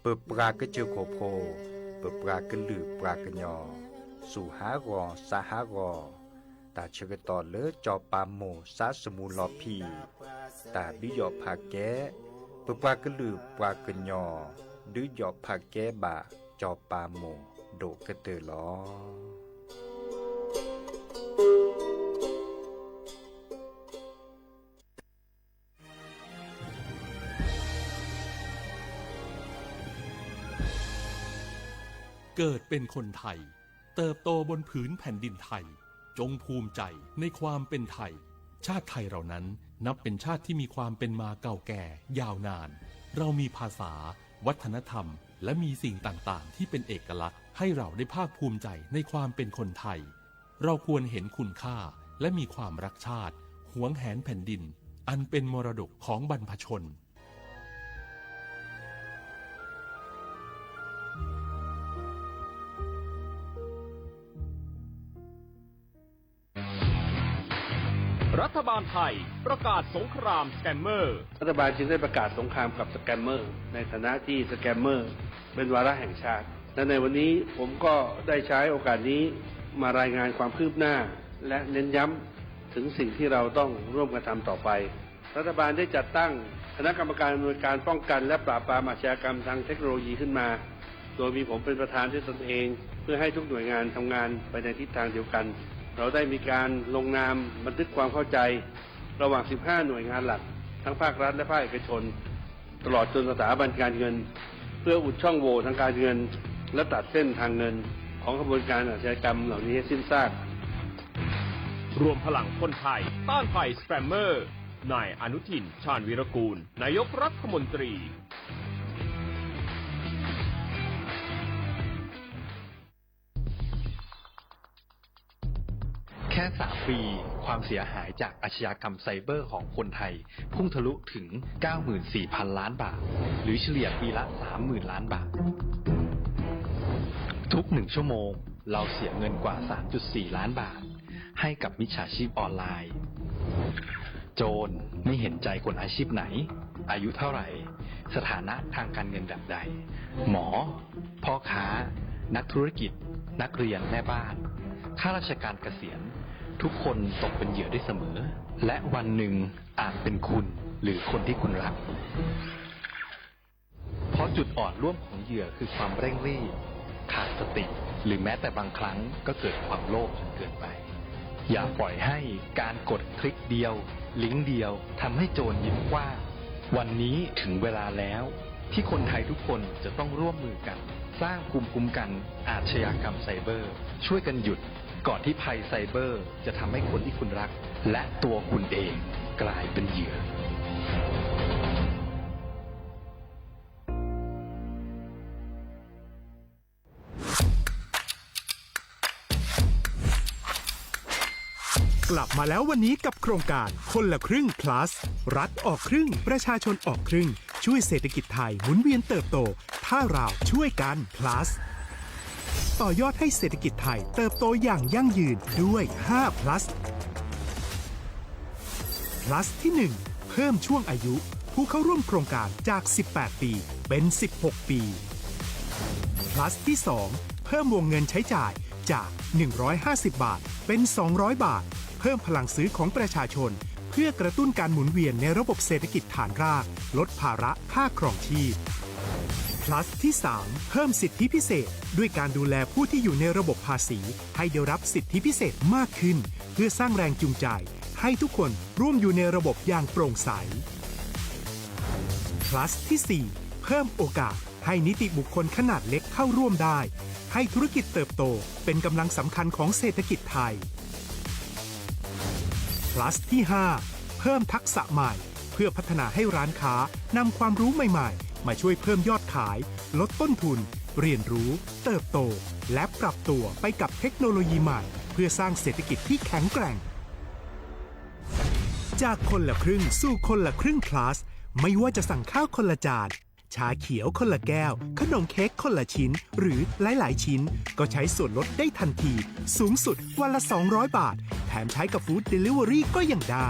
ပပှၤကစၢၢ်ခိၣ်ဖိ, ပပှၤကလုာ်ပှၤကညီ, စူၢ်ဟးဂီၤစးဟးဂီၤ, တၢ်ဆၢကတီၢ်လၢစီၤပၤမိၢ်စးစမူလီၤဖံး, တၢ်ဒုးယီၣ်ဖးကဲ, ပပှၤကလုာ်ပှၤကညီ, ဒုးယီၣ်ဖးကဲဘၣ်စီၤပၤမိၢ်ဒိၣ်ကတၢၢ်လီၤ. เกิดเป็นคนไทย เติบโตบนผืนแผ่นดินไทย จงภูมิใจในความเป็นไทย ชาติไทยเรานั้นนับเป็นชาติที่มีความเป็นมาเก่าแก่ยาวนาน เรามีภาษา วัฒนธรรม และมีสิ่งต่างๆ ที่เป็นเอกลักษณ์ ให้เราได้ภาคภูมิใจในความเป็นคนไทย เราควรเห็นคุณค่า และมีความรักชาติ หวงแหนแผ่นดิน อันเป็นมรดกของบรรพชน รัฐบาลไทย ประกาศสงครามสแกมเมอร์ รัฐบาลจึงได้ประกาศสงครามกับสแกมเมอร์ ในฐานะที่สแกมเมอร์ เป็นวาระแห่งชาติ และในวันนี้ผมก็ได้ใช้โอกาสนี้ มารายงานความคืบหน้า และเน้นย้ำถึงสิ่งที่เราต้องร่วมกันทำต่อไป รัฐบาลได้จัดตั้งคณะกรรมการอำนวยการป้องกันและปราบปรามอาชญากรรมทางเทคโนโลยีขึ้นมา โดยมีผมเป็นประธานด้วยตนเอง เพื่อให้ทุกหน่วยงานทำงานไปในทิศทางเดียวกัน เราได้มีการลงนามบันทึกความเข้าใจ ระหว่าง สิบห้า หน่วยงานหลัก ทั้งภาครัฐและภาคเอกชน ตลอดจนสถาบันการเงิน เพื่ออุดช่องโหว่ทางการเงิน และตัดเส้นทางเงินของขบวนการอาชญากรรมเหล่านี้ให้สิ้นซาก รวมพลังคนไทย ต้านภัยสแกมเมอร์ นายอนุทิน ชาญวีรกูล นายกรัฐมนตรี แค่ สาม ปี ความเสียหายจากอาชญากรรมไซเบอร์ของคนไทย พุ่งทะลุถึง เก้าหมื่นสี่พัน ล้านบาท หรือเฉลี่ยปีละ สามหมื่น ล้านบาท ทุกหนึ่งชั่วโมง เราเสียเงินกว่า สามจุดสี่ ล้านบาท ให้กับมิจฉาชีพออนไลน์ โจรไม่เห็นใจคนอาชีพไหน อายุเท่าไหร่ สถานะทางการเงินแบบใด หมอ พ่อค้า นักธุรกิจ นักเรียน แม่บ้าน ข้าราชการเกษียณ ทุกคนตกเป็นเหยื่อได้เสมอ และวันหนึ่งอาจเป็นคุณหรือคนที่คุณรัก เพราะจุดอ่อนร่วมของเหยื่อคือความเร่งรีบ ขาดสติ หรือแม้แต่บางครั้งก็เกิดความโลภจนเกินไป อย่าปล่อยให้การกดคลิกเดียว ลิงก์เดียว ทำให้โจรยิ้มกว้าง วันนี้ถึงเวลาแล้ว ที่คนไทยทุกคนจะต้องร่วมมือกัน สร้างภูมิคุ้มกันอาชญากรรมไซเบอร์ ช่วยกันหยุด ก่อนที่ภัยไซเบอร์จะทำให้คนที่คุณรัก และตัวคุณเองกลายเป็นเหยื่อ กลับมาแล้ววันนี้กับโครงการคนละครึ่ง plus รัฐออกครึ่ง ประชาชนออกครึ่ง ช่วยเศรษฐกิจไทยหมุนเวียนเติบโต ถ้าเราช่วยกัน plus ต่อยอดให้เศรษฐกิจไทยเติบโตอย่างยั่งยืนด้วย ห้า plus plus ที่ หนึ่ง เพิ่มช่วงอายุผู้เข้าร่วมโครงการจาก สิบแปด ปี เป็น สิบหก ปี plus ที่ สอง เพิ่มวงเงินใช้จ่ายจาก หนึ่งร้อยห้าสิบ บาท เป็น สองร้อย บาท เพิ่มพลังซื้อของประชาชน เพื่อกระตุ้นการหมุนเวียนในระบบเศรษฐกิจฐานราก ลดภาระค่าครองชีพ plus ที่ สาม เพิ่มสิทธิพิเศษ ด้วยการดูแลผู้ที่อยู่ในระบบภาษี ให้ได้รับสิทธิพิเศษมากขึ้น เพื่อสร้างแรงจูงใจ ให้ทุกคนร่วมอยู่ในระบบอย่างโปร่งใส plus ที่ สี่ เพิ่มโอกาสให้นิติบุคคลขนาดเล็กเข้าร่วมได้ ให้ธุรกิจเติบโตเป็นกำลังสำคัญของเศรษฐกิจไทย plus ที่ ห้า เพิ่มทักษะใหม่ เพื่อพัฒนาให้ร้านค้านำความรู้ใหม่ๆ มาช่วยเพิ่มยอดขาย ลดต้นทุน เรียนรู้ เติบโต และปรับตัวไปกับเทคโนโลยีใหม่ เพื่อสร้างเศรษฐกิจที่แข็งแกร่ง จากคนละครึ่งสู่คนละครึ่ง plus ไม่ว่าจะสั่งข้าวคนละจาน ชาเขียวคนละแก้ว ขนมเค้กคนละชิ้น หรือหลายๆ ชิ้น ก็ใช้ส่วนลดได้ทันที สูงสุดวันละ สองร้อย บาท แถมใช้กับ Food Delivery ก็ยังได้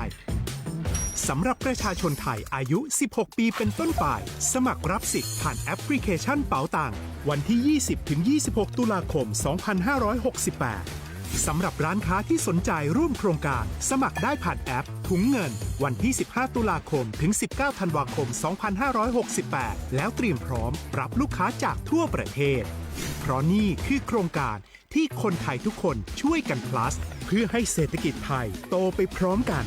สำหรับประชาชนไทยอายุ สิบหก ปีเป็นต้นไป สมัครรับสิทธิ์ผ่านแอปพลิเคชันเป๋าตัง วันที่ ยี่สิบ ถึง ยี่สิบหก ตุลาคม สองพันห้าร้อยหกสิบแปด สำหรับร้านค้าที่สนใจร่วมโครงการ สมัครได้ผ่านแอปถุงเงิน วันที่ สิบห้า ตุลาคม ถึง สิบเก้า ธันวาคม สองพันห้าร้อยหกสิบแปด แล้วเตรียมพร้อมรับลูกค้าจากทั่วประเทศ เพราะนี่คือโครงการที่คนไทยทุกคนช่วยกัน plus เพื่อให้เศรษฐกิจไทยโตไปพร้อมกัน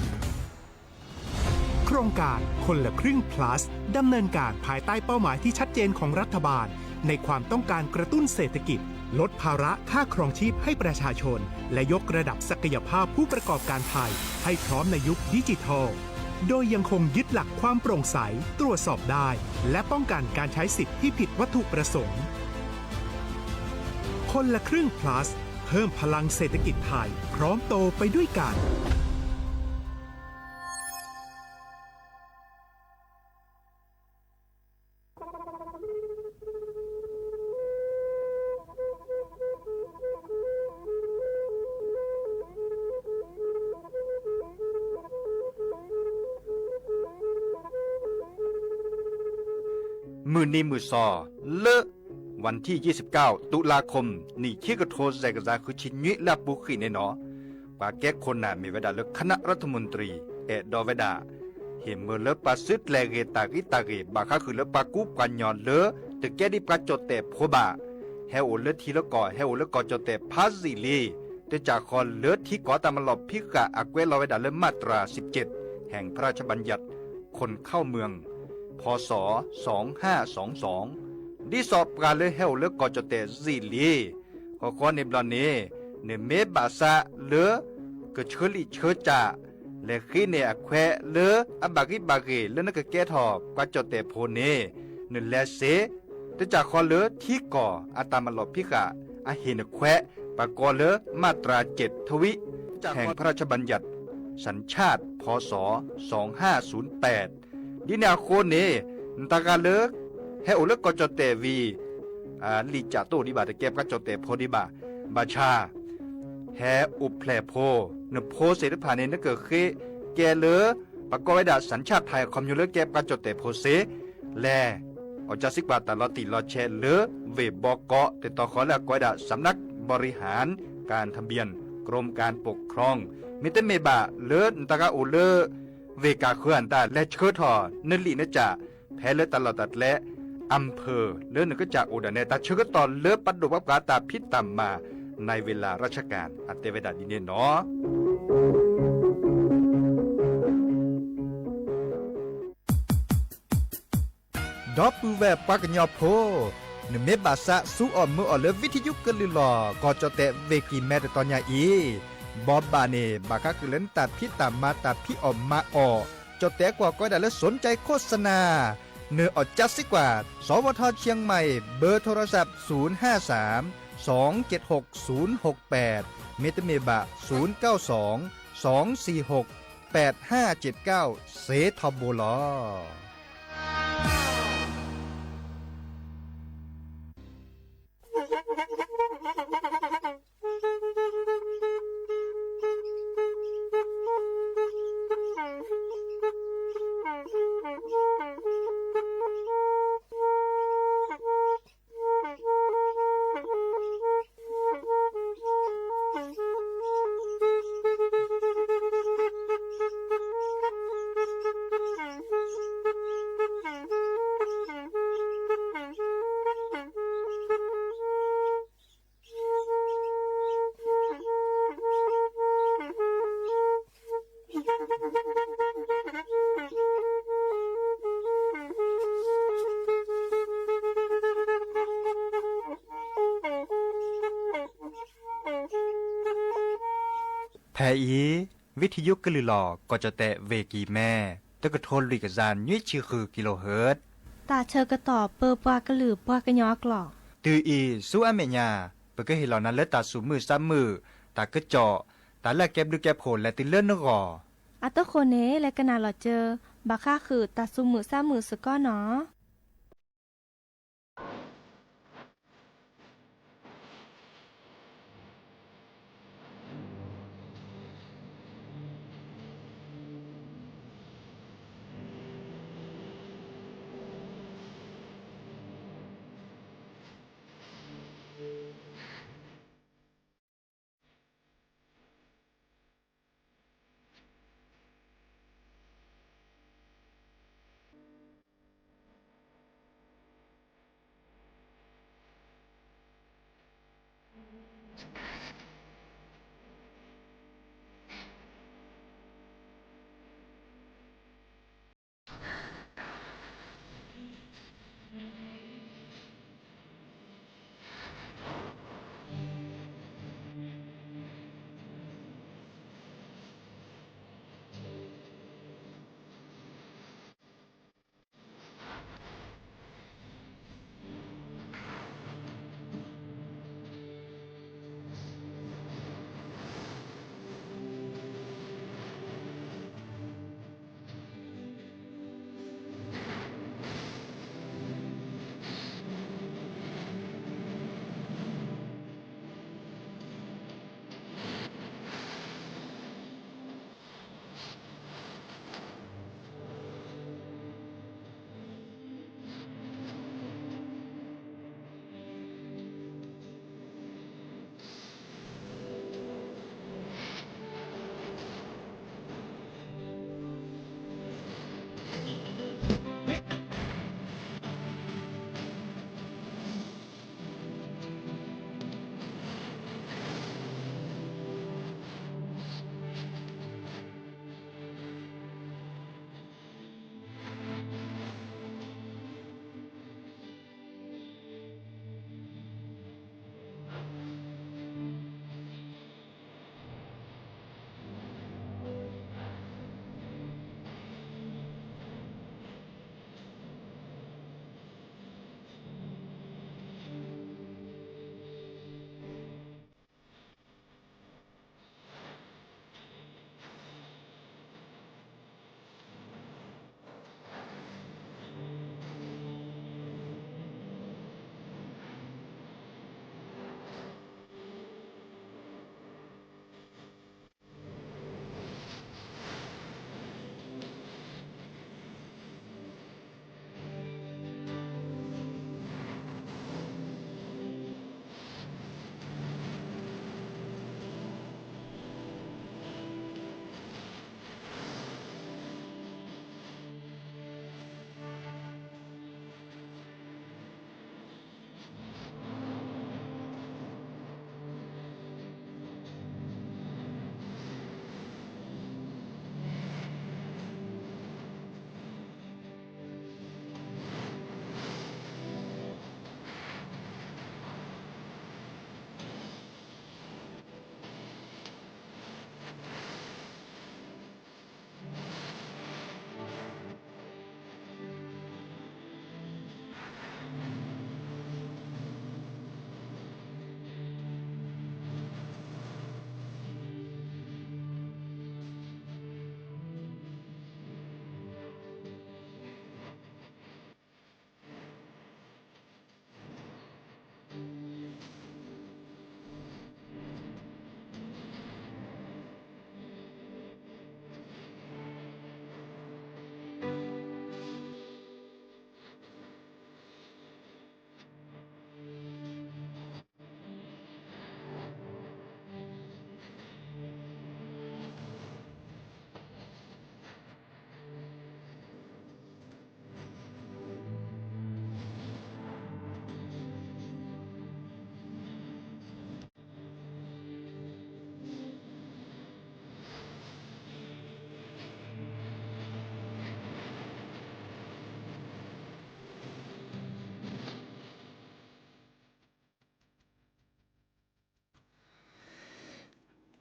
โครงการคนละครึ่ง plus ดำเนินการภายใต้เป้าหมายที่ชัดเจนของรัฐบาล ในความต้องการกระตุ้นเศรษฐกิจ ลดภาระค่าครองชีพให้ประชาชน และยกระดับศักยภาพผู้ประกอบการไทย ให้พร้อมในยุคดิจิทัล โดยยังคงยึดหลักความโปร่งใส ตรวจสอบได้ และป้องกันการใช้สิทธิ์ที่ผิดวัตถุประสงค์ คนละครึ่ง plus เพิ่มพลังเศรษฐกิจไทย พร้อมโตไปด้วยกัน မုၢ်နံၤမုၢ်သီ လၢ วันที่ ยี่สิบเก้า ตุลาคม နံၣ်ခံကထိ စဲးကစၢ် ဃုဆံနွံ လၢအပူၤကွံာ်န့ၣ်နီၤ ပှၤကဲခိၣ်နၢ်မ့ၢ်ဝဲဒၣ်လၢ คณะรัฐมนตรี အဲၣ်ဒိးဝဲဒၣ် ဟ့ၣ်မၢလၢပှၤစုကျဲၤဂ့ၤတၢ်ဂံၢ်တၢ်ဂ့ၤ ဘၣ်ဃးဃုာ်လၢပှၤကူပှၤကညီလၢ တကဲဒ်ပှၤကၠီၣ်တဲၣ်ဖိဘၣ် ဟဲအိၣ်လၢထံလၢကီၢ် ဟဲအိၣ်လၢကီၢ်ကၠီၣ်တဲၣ်ဖးယံာ်လံ တစၢ်ဃီလၢထံကီၢ်တၢ်မၤလီၢ်ဖံးဃာ်အကွဲးလီၤဝဲဒၣ်လၢ มาตราสิบเจ็ด แห่งพระราชบัญญัติคนเข้าเมือง พ.ศ. สองห้าสองสอง ဒ်သိးပှၤလၢဟဲအိၣ်လၢကီၢ်ကၠီၣ်တဲၣ်ယံာ်လံ ဃီဃီန့ၣ်ဘျီန့ၣ် နမ့ၢ်ဘၣ်ဆၣ်လၢ ကဆၢလံာ်ဆၢစၢ် လဲၤဃ့န့ၢ်အခွဲးလၢအဘၣ်ဂံၢ်ဘၣ်ဂ့ၤ လၢနကကဲထီၣ်ပှၤကၠီၣ်တဲၣ်ဖိန့ၣ် နလဲၤစ့ တစၢ်ဃီလၢထံကီၢ်အတၢ်မၤလီၢ်ဖံးဃာ် အဟ့ၣ်နခွဲး ပှၤကိးလၢ มาตราเจ็ด ทวิ แห่งพระราชบัญญัติสัญชาติ พ.ศ. สองห้าศูนย์แปด ဒ်န့ၣ်အဃိန့ၣ် နတဂၤလၢ ဟဲအိၣ်လၢကီၢ်ကၠီၣ်တဲၣ်ဝံၤ လံာ်စၢ်တအိၣ်ဒံးဘၣ် တကဲပှၤကၠီၣ်တဲၣ်ဖိဒံးဘၣ် ဘၣ်ဆၣ် ဟဲအိၣ်ဖျဲၣ်ဖိ နဖိသ့ၣ်တဖၣ်န့ၣ် နကဃ့ကဲလၢ ပကိးဝဲဒၣ် สัญชาติไทย အခီပညီလၢကဲပှၤကၠီၣ်တဲၣ်ဖိစ့ လဲၤ အီၣ်ကၢစံးကွၢ်တၢ်လီၤတံၢ်လီၤဆဲးလၢ ဝ့ၢ်ဘီကီး တတီၤဃီလၢအကိးဝဲဒၣ် สำนักบริหารการทะเบียน กรมการปกครอง မ့တမ့ၢ်ဘၣ်လၢနတဂၤအိၣ်လၢ ဝ့ၢ်ကၢ်ဃၢၤအတၢ် လဲၤဆှၢထီၣ်နလံာ်နစၢ် ဖဲလၢတၢ်လီၢ်တၢ်ကျဲ อำเภอ လၢနကစၢ်အိၣ်ဒၣ်နဲ တၢ်ဆၢကတီၢ်လၢပဒိၣ်ပှၤပှၤတၢ်ဖံးတၢ်မၤ ในเวลาราชการ အတဲဝဲဒၣ်ဒ်န့ၣ်နီၤ ဒီပုၢ်ဝဲၢ်ပှၤကညီဖိ, နမ့ၢ်ဘၣ်ဆၣ်ဆူအီၣ်မၢအီၣ်လၢ ဝံထယုကလုၢ်လီၤ ကီၢ်ကၠီၣ်တဲၣ် ဝ့ၢ်ကံၢ်မဲ တတီၤညါအံၤ, ဘိးဘၣ်န့ၣ် ဘၣ်ဃးဃုာ်လၢနတၢ်ဖံးတၢ်မၤ တၢ်ဖံးအီၣ်မၤအီၣ်, ကၠီၣ်တဲၣ်ကွီၢ်ကိးဝဲဒၣ်လၢ สนใจโฆษณา, နအီၣ်ကၢစံးကွၢ် สวท เชียงใหม่ เบอร์โทรศัพท์ ศูนย์ห้าสาม สองเจ็ดหก ศูนย์หกแปด မ့တမ့ၢ်ဘၣ် ศูนย์เก้าสอง สองสี่หก แปดห้าเจ็ดเก้า စ့ထီဘိလီၤ. ဖဲအံၤ ဝံထယုကလုၢ်လီၤ ကီၢ်ကၠီၣ်တဲၣ် ဝ့ၢ်ကံၢ်မဲ တကထိလွံၢ်ကယၤ နွံဆံဃု kilohertz တၢ်ဆၢကတီၢ်ပၢပှၤကလုာ်ပှၤကညီအကျိာ်, တုၤအံၤဆူအမဲာ်ညါ ပကဟ့ၣ်လီၤနၤလၢတၢ်သူၣ်မုာ်သးမုာ်, တၢ်ကစီၣ်, တၢ်လၢအကဲဘျုးကဲဖှိၣ်လဲၤတုၤလၢနဂီၢ်. အတဃိန့ၣ် လဲၤကနၣ်လီၤစၢၤ ဘၣ်ဃးဃုာ်တၢ်သူၣ်မုာ်သးမုာ်စ့ၢ်ကီးနီၤ. မ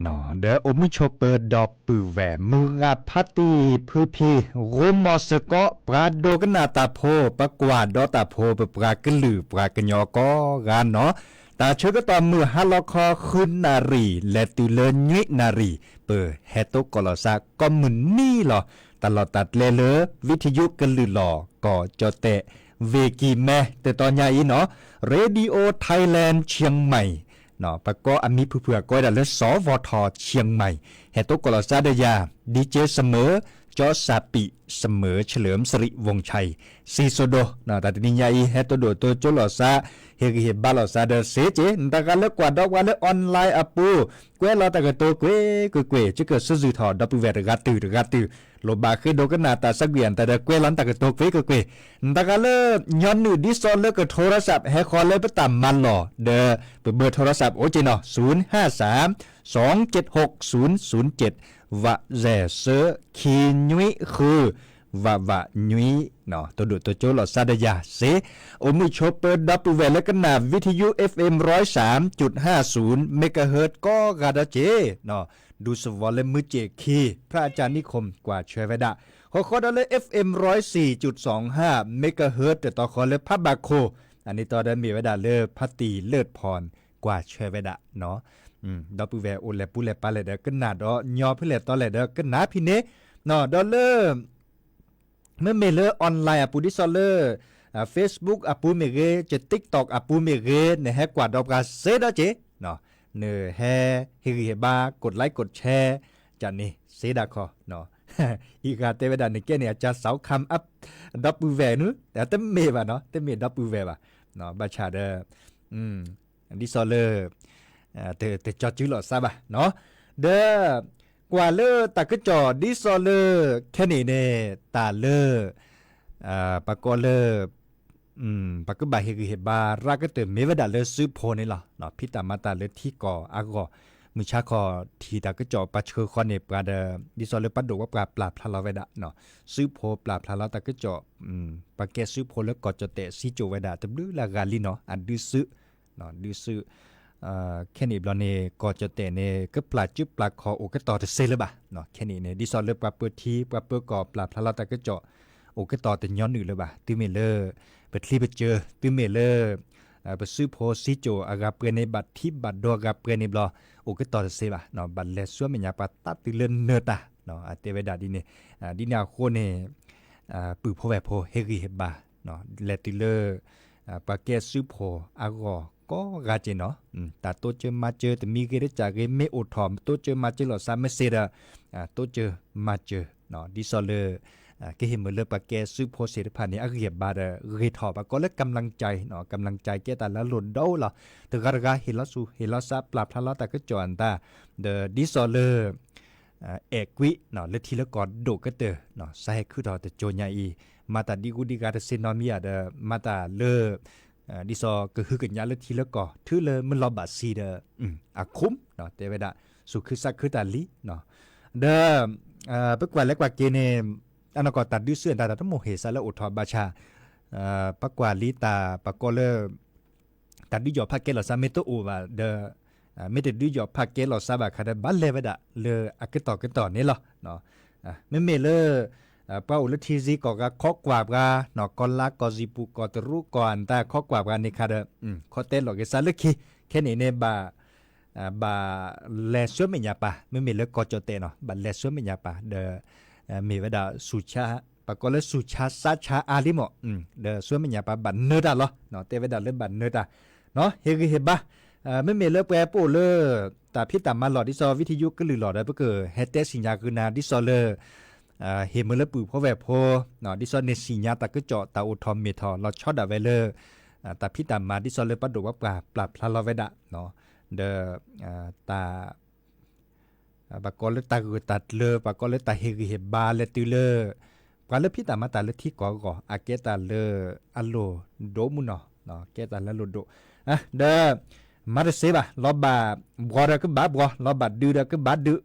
ဒီးအိၣ်မုာ်ဆိးပၢၤဒီပုၢ်ဝဲၢ် မုၢ်ဂၤဖါတံၢ်ဖုဖံ ရိမီၤစ့ၢ်ကီး ပှၤဒိကနၣ်တၢ်ဖိ ပကွၢ်ဒီးတၢ်ဖိ ပပှၤကလုာ်ပှၤကညီကိးဂၤနီၤ, တၢ်ဆၢကတီၢ်မုၢ်ဟါလီၤခီ ဃုနၣ်ရံၣ် လဲၤတုၤလၢနွံနၣ်ရံၣ် ပဟဲသကိးလီၤသးကိးမုၢ်နံၤလီၤ. တၢ်လီၢ်တၢ်ကျဲလၢ ဝံထယုကလုာ်လီၤ ကီၢ်ကၠီၣ်တဲၣ် ဝ့ၢ်ကံၢ်မဲ တတီညါအံၤနီၤ, Radio Thailand Chiang Mai ပကိးအမံၤဖုၣ်ဖုၣ်အကိးဝဲဒၣ်လၢ สวท เชียงใหม่ ဟဲသကိးလီၤသးဒီးယၤ DJ စမၢၤ ကၠီစၢ်ပံး စမၢၤ เฉลิมสิริวงศ์ชัย စံၣ်စိၤဒိၣ်, တၢ်တနံၤညါအံၤ ဟဲတိၢ်ဒိၣ်တိစၢၤလီၤသး, ဟ့ၣ်ဂံၢ်ဟ့ၣ်ဘါလီၤသးဒီးစ့က့, နတဂၤလၢကွၢ်ဒီးပှၤလၢ online အပူၤ, ကွဲးလီၤတၢ်ကတိၤကွ့ၢ်ကွ့ၢ်ကွ့ၢ်, ကစၢၢ်စူၢ်ထီၣ် ဒီပုၢ်ဝဲၢ်တဂၤတုၤတဂၤတုၤ, လိၣ်ဘၣ်ဃ့ဒိကနၣ်တၢ်ဆၢကွံာ်အတၢ်ဒီး ကွဲးလီၤနတၢ်ကတိၤကွ့ၢ်ကွ့ၢ်ကွ့ၢ်, နတဂၤလၢ ညီနုၢ်ဒ်သိးလၢကထိရစး ဟဲဃီၤလၢပတၢ်မၤလီၢ် ဒီး ပဘၢထိရစးအိၣ်က့နီၤ, ศูนย์ห้าสามสองเจ็ดหกศูนย์ศูนย์เจ็ด ဝးစဲးဆၢ ခံနွံဃု ဝးဝးနွံ, တိၢ်ဒိၣ်တိစၢၤလီၤသးဒီးယၤစ့, အိၣ်မုာ်ဆိးပၢၤဒီပုၢ်ဝဲၢ်လၢကနၣ် ဝံထယု FM ร้อยสามจุดห้าศูนย์ megahertz ကိးဂၤဒီးက့ၤ, ဒူသဝီလၢမုၢ်စ့ၢ်ခံ พระอาจารย์นิคม ကွၢ်ဆၢဝဲဒၣ်, ဃီဃီဒီးလၢ FM ร้อยสี่จุดสองห้า megahertz တတီဃီလၢဖးဘၣ်ခိၣ်, အန့ၣ်တီဒီးမ့ၢ်ဝဲဒၣ်လၢဖါတံၢ်လၢၢ်ဖီၣ် ကွၢ်ဆၢဝဲဒၣ် ဒီပုၢ်ဝဲၢ်အိၣ်လဲၤပူၤလဲၤပၤလဲၣ်ဒီးကနၣ်ဒီးညီဖဲလဲၣ်တီလဲၣ်ဒီးကနၣ်ဖဲန့ၣ်, ဒီးလၢ မ့မ့ၢ်လၢ online အပူၤဒ်သိးလၢ Facebook အပူၤမ့ၢ်ဂ့ၤ, က TikTok အပူၤမ့ၢ်ဂ့ၤ, နဟဲကွၢ်ဒီးပှၤစ့ဒီးက့ၤ, နဟဲဟ့ၣ်ဂံၢ်ဟ့ၣ်ဘါ กดไลค์ กดแชร์ ကန့ၣ်စ့ဒၣ်ခီ, အံၤဂၤတဲဝဲဒၣ် နကဲန့ၣ် အကၢ်စးခမ် ဒီပုၢ်ဝဲၢ်နု, တမ့ၢ်ဘၣ်နီၤ, တမ့ၢ်ဒီပုၢ်ဝဲၢ်ဘၣ်, ဘၣ်ဆၣ်ဒီး ဒ်သိးလၢ တကၠီစုလီၤသးဘၣ်, ဒီး ကွၢ်လၢတၢ်ကစီၣ်ဒ်သိးလၢ ခဲန့ၣ်န့ၣ် တၢ်လၢ ပှၤကိးလၢ ပှၤကဘၣ်ဟ့ၣ်ဂံၢ်ဟ့ၣ်ဘါရၤကတၢၢ်မ့ၢ်ဝဲဒၣ်လၢစုဖိန့ၣ်လီၤ. ဖံးတၢ်မၤတၢ်လၢထံကီၢ်အဂီၢ်, မုၢ်ဆါခီၣ်ထံးတၢ်ကစီၣ်ပှၤဆှၢဃီန့ၣ် ပှၤဒီး ဒ်သိးလၢပှၤဒိၣ်ဝဲပှၤပျၢ်ဖျါလီၤဝဲဒၣ်, စုဖိပျၢ်ဖျါလီၤတၢ်ကစီၣ်, ပှၤကဲစုဖိလၢကီၢ်ကၠီၣ်တဲၣ်စံကၠိၣ်ဝဲဒၣ် တဘျုးလၢဂၤလံနီၤ, အဒုးစု ဒုးစု ခဲန့ၣ်ဘျီန့ၣ် ကီၢ်ကၠီၣ်တဲၣ်န့ၣ် ကပျၢ်စုပျၢ်ခီၣ်အိၣ်ကတီၢ်တစ့လၢၤဘၣ်. ခဲန့ၣ်န့ၣ် ဒ်သိးလၢပှၤပၢထံ ပှၤပၢကီၢ်ပျၢ်ဖျါလီၤတၢ်ကစီၣ် အိၣ်ကတီၢ်တညီနုၢ်လၢၤဘၣ်. တုၤမ့ၢ်လၢ ပချံပစၢၤ, တုၤမ့ၢ်လၢ ပစုဖိစံကၠိၣ်အဂၤပှဲၤန့ၣ် ဘၣ်ထံဘၣ်ဒိအဂၤပှဲၤန့ၣ်ဘျီ အိၣ်ကတီၢ်တစ့ဘၣ်. ဘၣ်လဲၤဆှၢမဲာ်ညါပှၤသးတုၤလၢနၢၤတၢ်, တဲဝဲဒၣ်ဒ်န့ၣ်, ဒ်န့ၣ်အဃိန့ၣ် ပုၢ်ဖိဝဲၢ်ဖိဟ့ၣ်ဂံၢ်ဟ့ၣ်ဘါ လဲၤတုၤလၢ ပှၤကဲစုဖိအဂီၢ်ကိးဂၤက့ၤနီၤ, တၢ်တိစၢၤမၤစၢၤတမံၤဂ့ၤတကးဂ့ၤ မ့ၢ်အိၣ်ထီၣ်တိစၢၤမၤစၢၤလိာ်သးမ့ၢ်စ့ဒီး တိစၢၤမၤစၢၤ, ဒ်သိးလၢ ကဟ့ၣ်မုာ်လၢပှၤကဲစုဖိသ့ၣ်တဖၣ်န့ၣ် အဂံၢ်အဘါဒီးဂ့ၤထီၣ် ပှၤကိးလၢ กำลังใจ, กำลังใจ ကဲတၢ်လၢအလိၣ်ဒိၣ်လီၤ. တဂၤတဂၤဟ့ၣ်လီၤဆူၣ်ဟ့ၣ်လီၤစး ပျၢ်ဖျါလီၤတၢ်ကစီၣ်အတၢ်, ဒီးဒ်သိးလၢ အဲၣ်ကွံ လၢထံလၢကီၢ်ဒိၣ်ကတၢၢ်, စးဟဲခုၣ်ထီၣ်တကၠိညါအံၤ, မၤတၢ်ဒံဂုၤဒံဂၤတစ့နီတမံၤဧါဒီး မၤတၢ်လၢ ဒ်သိးကဟုကညးလၢထံလၢကီၢ် ထုးလၢမုၢ်လီၤဘၣ်ဆံးဒီး အခူမ် တဲဝဲဒၣ် သူၣ်ခုသးခုတၢ်လံ, ဒီး ပကွၢ်လဲၤကွၢ်က့ၤန့ၣ် အနီၢ်ကီၢ်တၢ်ဒုးစုအတၢ်တၢ်တမိၣ်ဟ့ၣ်စးလၢအိၣ်ထီၣ်ဘၣ်ဆၣ် ပကွၢ်လံတၢ်ပှၤကိးလၢ တၢ်ဒုးယီၣ်ဖးကဲလိာ်သးမ့ၢ်တအိၣ်ဘၣ်ဒီး မ့ၢ်တဒုးယီၣ်ဖးကဲလိာ်သးဘၣ်ခါဒီး ဘၣ်လဲၤဝဲဒၣ်လၢအကတီၢ်ကတီၢ်န့ၣ်လီၤ. မ့မ့ၢ်လၢ ပှၤအိၣ်လၢထံဆံးကီၢ်ဂၤခီကွၢ်ပှၤ, ကီၢ်လါကီၢ်စံၣ်ပူၤကီၢ်တရူးကီၢ်အတၢ်ခီကွၢ်ပှၤန့ၣ်ခါဒီး ခီတဲလီၤက့ၤသးလၢခံ, ခဲန့ၣ်န့ၣ် ဘၣ် ဘၣ်လဲၤဆှၢမဲာ်ညါပၢ်, မ့မ့ၢ်လၢကီၢ်ကၠီၣ်တဲၣ်နီၤ ဘၣ်လဲၤဆှၢမဲာ်ညါပၢ် ဒီး မ့ၢ်ဝဲဒၣ်ဆူၣ်ဆါ, ပှၤကိးလၢဆူၣ်ဆါစါဆါအါလံမး, ဒီးဆှၢမဲာ်ညါပၢ်ဘၣ်နၢၤတၢ်လီၤ, တဲဝဲဒၣ်လၢဘၣ်နၢၤတၢ်, ဟ့ၣ်ဂံၢ်ဟ့ၣ်ဘါ, မ့မ့ၢ်လၢပှၤပအိၣ်လၢ တၢ်ဖံးတၢ်မၤလီၢ်ဒ်သိး ဝံထယုကလုာ်လီၢ်ဒီး ပကဟဲတဲစံၣ်ညါဃုာ်နၤဒ်သိးလၢ ဟ့ၣ်မုာ်လၢပုၢ်ဖိဝဲၢ်ဖိ, ဒ်သိးန့ၣ်စံၣ်ညါတၢ်ကစီၣ်တၢ်အိၣ်ထီၣ်မ့ၢ်ထီၣ်လီၤဆီဒၣ်ဝဲလၢ တၢ်ဖံးတၢ်မၤဒ်သိးလၢပှၤဒိၣ်ပှၤပှၢ်ပျၢ်ဖျါလီၤဝဲဒၣ်, ဒီး တၢ် ပှၤကိးလၢတၢ်ဂၢၢ်တၢ်ကျၢၤ ပှၤကိးလၢတၢ်ဟ့ၣ်ဂံၢ်ဟ့ၣ်ဘါလဲၤတုၤလၢ ပှၤလၢဖံးတၢ်မၤတၢ်လၢထံကီၢ်အဂီၢ် အကဲတၢ်လၢအလိၣ်ဒိၣ်မးနီၤ, ကဲတၢ်လၢအလိၣ်ဒိၣ်, ဒီး မၤတစ့ဘၣ် လီၤဘၣ်ဘှီဒီးကဘၣ်ဘှီ လီၤဘၣ်ဒုးဒီးကဘၣ်ဒုး,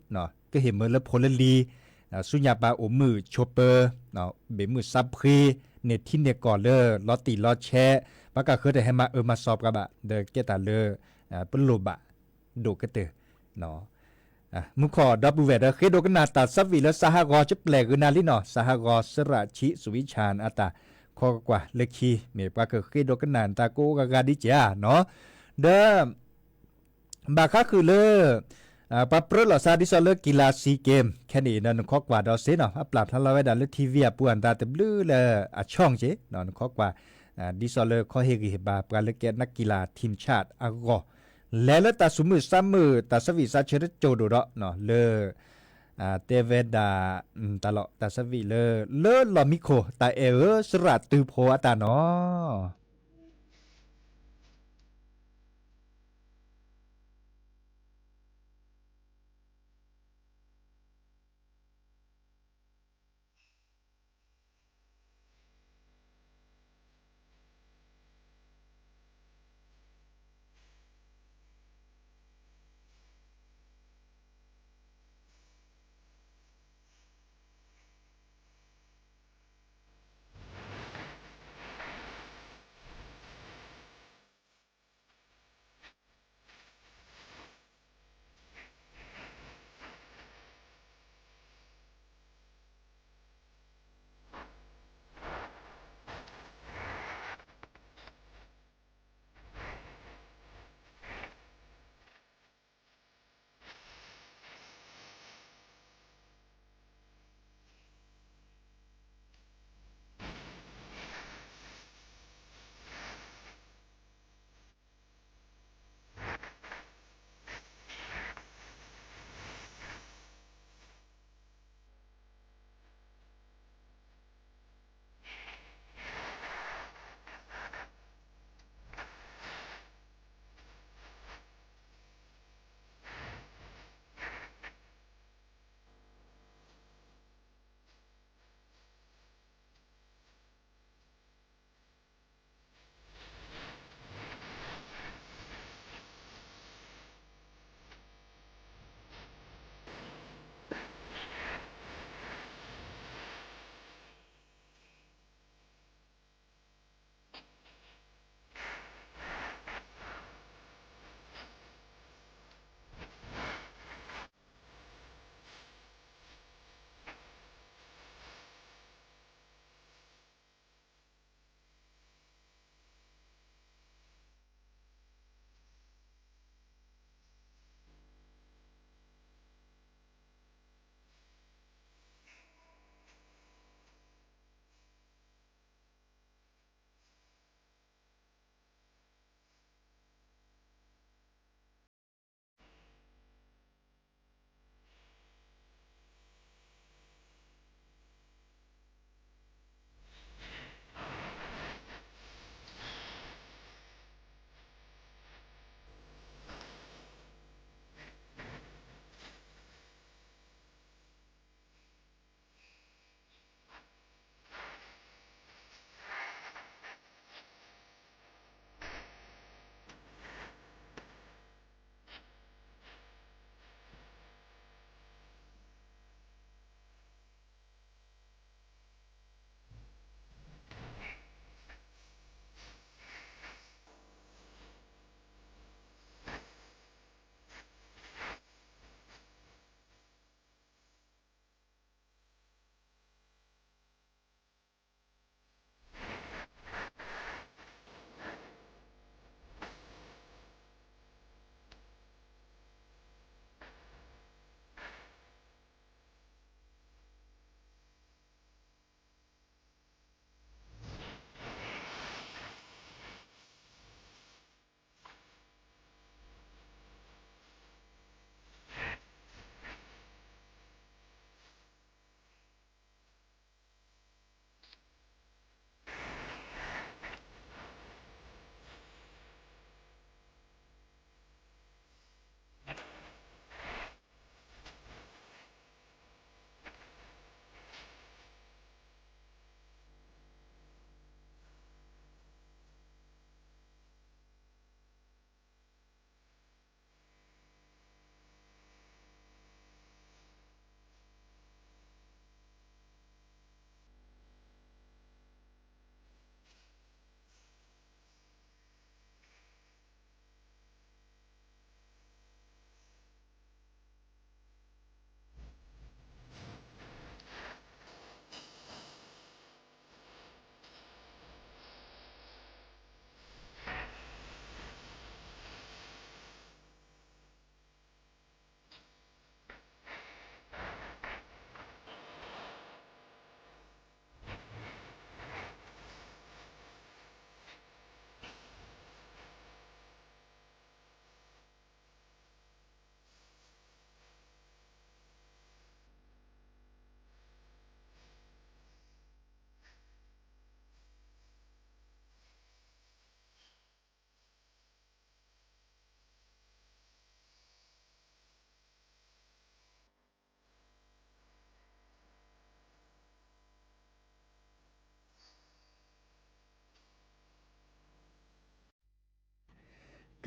ကဟ့ၣ်မုာ်လၢဖိလၢလံၤ, ဆူညါပၢ်အိၣ်မုာ်ဆိးပၢၤ, ဘ့ၣ်မုၢ်ဆါဖှံ, န့ၢ်ထံန့ၢ်ကီၢ်လၢလီၤတံၢ်လီၤဆဲး, ပှၤကဃၢၤတဟဲမၤအၢမၤသီပှၤဘၣ် ဒီးကဲတၢ်လၢ ပလိၣ်ဘၣ်ဒိၣ်ကတၢၢ် မူခိၣ်ဒီပုၢ်ဝဲၢ်ဒီး ဃ့ဒိကနၣ်တၢ်သးဝံၣ်လၢ စဟဂီၤ ကပျဲၢ်ဂုာ်နၤလံနီၤ, စဟဂီၤ စရၣ်ဆံး စဝံဆၣ် အတၢ်ခီကွၢ်လၢခံ မ့ၢ်ပှၤကဃ့ဒိကနၣ်နတၢ်ကိးဂၤဂၤဒ်ကဲဧါနီၤ, ဒီး ဘၣ်ဃးဃုာ်လၢ ပှၤပြၢလိာ်သးဒ်သိးလၢကံၣ်လၤ SEA Games ခဲန့ၣ်ဒီး နခီကွၢ်ဒီးစ့နီၤ, အပျၢ်ဖျါလီၤဝဲဒၣ်လၢ ထံဝံၤ အပူၤအသးတဘျုးလၢအဆီၣ်က့ၤ, နခီကွၢ် ဒ်သိးလၢခီဟ့ၣ်ဂံၢ်ဟ့ၣ်ဘါ ပှၤလၢကဲနကံၣ်လၤ ထံၣ်ဆၣ် အဂီၢ်, လဲၤလၢတၢ်သူၣ်မုာ်သးမုာ် တၢ်သးဝံၣ်သးဆၢတစိၤဒိၣ်ဒီး လၢ တဲဝဲဒၣ် တၢ်လီၢ်တၢ်သးဝံၣ်လၢ လၢလီၢ်မံခိၣ် တၢ်အဲၣ်ဧၢ စရၣ်တုၤဖိအတၢ်နီၤ.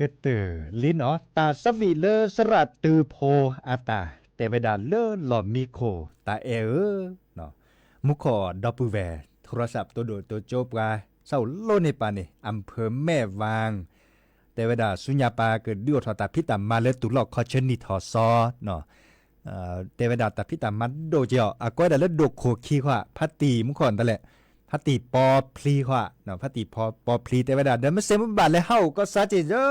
ကတၢၢ်လံနီၤ တၢ်သးဝံၣ်လၢသရၣ်တုၤဖိအတၢ် တဲဝဲဒၣ်လၢလီၢ်မံခိၣ်တၢ်အဲၣ်ဧၢ, မူခိၣ်ဒီပုၢ်ဝဲၢ် ထရၢစးပတိၢ်ဒိၣ်တိကၠိပှၤ ဆၣ်အိၣ်လိန့ၢ်ပၢ်န့ၣ် အဖၢမဲၢ်ဝၣ် တဲဝဲဒၣ်ဆူညါပၢ်ကဒုးအိၣ်ထီၣ်တၢ်ဖံးတၢ်မၤလၢတုၤလီၢ်ခီဆၢနံၣ်ထီၣ်စီ တဲဝဲဒၣ်တၢ်ဖံးတၢ်မၤဒိၣ်က့ၤအီၤ အကိးဝဲဒၣ်လၢဒိၣ်ခိၣ်ခံဃီ ဖါတံၢ်မူခိၣ်ဒၣ်လဲာ် ဖါတံၢ်ပီဖျံဃီ, ဖါတံၢ်ပီဖျံ တဲဝဲဒၣ် ဒီးမ့ၢ်စ့မ့ၢ်ဘၣ်လဲၤဟးအိၣ်ကီၢ်စါက့ၤဧ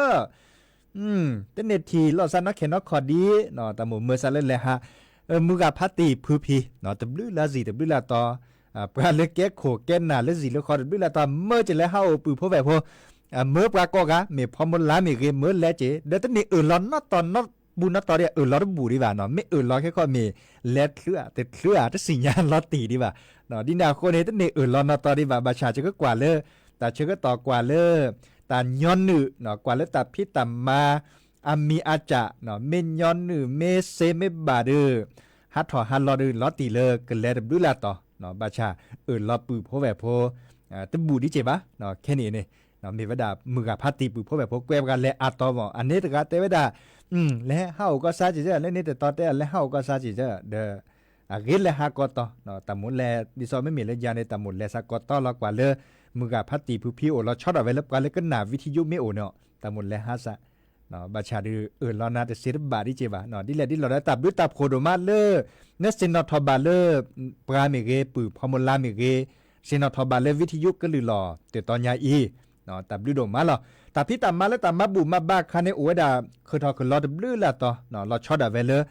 ၢ, တန့ၢ်ထံၣ်လိာ်စါနီၢ်ခဲနီၢ်ခီဒံး, တၢ်မိၣ်မၢစါလၢလဲၤဟး, မုၢ်ဂၤဖါတံၢ်ဖုဖံ, တဘျုးလၢအစံၣ်တဘျုးလၢအတီ, ပှၤလၢကဲခိၣ်ကဲနၢ်လၢစံၣ်လၢဃီတဘျုးလၢအတီ မၢက့ၤလဲၤဟးအိၣ်ပုၢ်ဖိဝဲၢ်ဖိ မၢပှၤကိးဂၤ မ့ၢ်ဖီမူလါမ့ၢ်ဂ့ၤ မၢလဲၤက့ၤ ဒီးတန့ၢ်အၢၣ်လီၤနီတတီၤနီတဘူၣ်နီတတီၤဒံး အၢၣ်လီၤတဘူၣ်ဒံးဘၣ်နီၤ မ့ၢ်အၢၣ်လီၤခဲခီမ့ၢ် လဲၤချုးဧါ တချုးဧါ တသ့ၣ်ညါလီၤတံၢ်ဒံးဘၣ်, ဒ်န့ၣ်အဃိန့ၣ် တန့ၢ်အၢၣ်လီၤနီတတီၤဒံးဘၣ် ဘၣ်ဆၣ်ကကွၢ်လၢ တၢ်ဆၢကတီၢ်ကွၢ်လၢ တၢ်ညီနုၢ် ကွၢ်လၢတၢ်ဖံးတၢ်မၤ အမံၤအစၢ် မ့ၢ်ညီနုၢ် မ့ၢ်စ့မ့ၢ်ဘၣ်ဒီး ဟးထီၣ်ဟးလီၤဒီး လီၤတံၢ်လၢကလဲၤတဘျုးလၢအတီၤ, ဘၣ်ဆၣ် အၢၣ်လီၤပုၢ်ဖိဝဲၢ်ဖိ တဘူၣ်ဒံးက့ၤဘၣ်, ခဲန့ၣ်န့ၣ် မ့ၢ်ဝဲဒၣ်မုၢ်ဂၤဖါတံၢ်ပုၢ်ဖိဝဲၢ်ဖိ ကွဲပှၤလဲၤအါတီၤမး အန့ၣ်တဂၤတဲဝဲဒၣ် လဲၤဟးအိၣ်ကီၢ်စါက့ၤ လၢန့ၣ်တတီၤတဲ လဲၤဟးအိၣ်ကီၢ်စါက့ၤ ဒီး အဂ့ၤလဲၤဟးကီတီၤ, တၢ်မိၣ်လဲၤ ဒ်သိးမ့မ့ၢ်လၢယၤန့ၣ် တၢ်မိၣ်လဲၤစးကီတီၤလီၤ ကွၢ်လၢ မုၢ်ဂၤဖါတံၢ်ဖုဖံအိၣ်လီၤဆီဒၣ်ဝဲလၢပှၤလၢကနၣ် video မ့ၢ်အိၣ်န့ၣ် တၢ်မိၣ်လဲၤဟးစး ဘၣ်ဆၣ်ဒုး အၢၣ်လီၤနၤတစ့တဘၣ်ဒံးက့ၤဘၣ်, ဒ်လဲၣ်ဒ်လဲၣ်ဒီးတၢ်ဘျုးတၢ်ဖှိၣ်ဒိၣ်မးလၢ နသ့ၣ်နီၣ်ထီၣ်ဘၣ်လၢ ပှၤမ့ၢ်ဂ့ၤ ပုၢ်ဖီမူလါမ့ၢ်ဂ့ၤ သ့ၣ်နီၣ်ထီၣ်ဘၣ်လၢ video ကလုၢ်လီၤ တတီၤညါအံၤ တၢ်ဘျုးဒိၣ်မးလီၤ. တၢ်ဖံးတၢ်မၤလၢတၢ်မၤဘူၣ်မၤဘါအခါန့ၣ် အိၣ်ဝဲဒၣ် ခုးထီၣ်ခုးလီၤတဘျုးလၢအတီၤ လီၤဆီဒၣ်ဝဲလၢ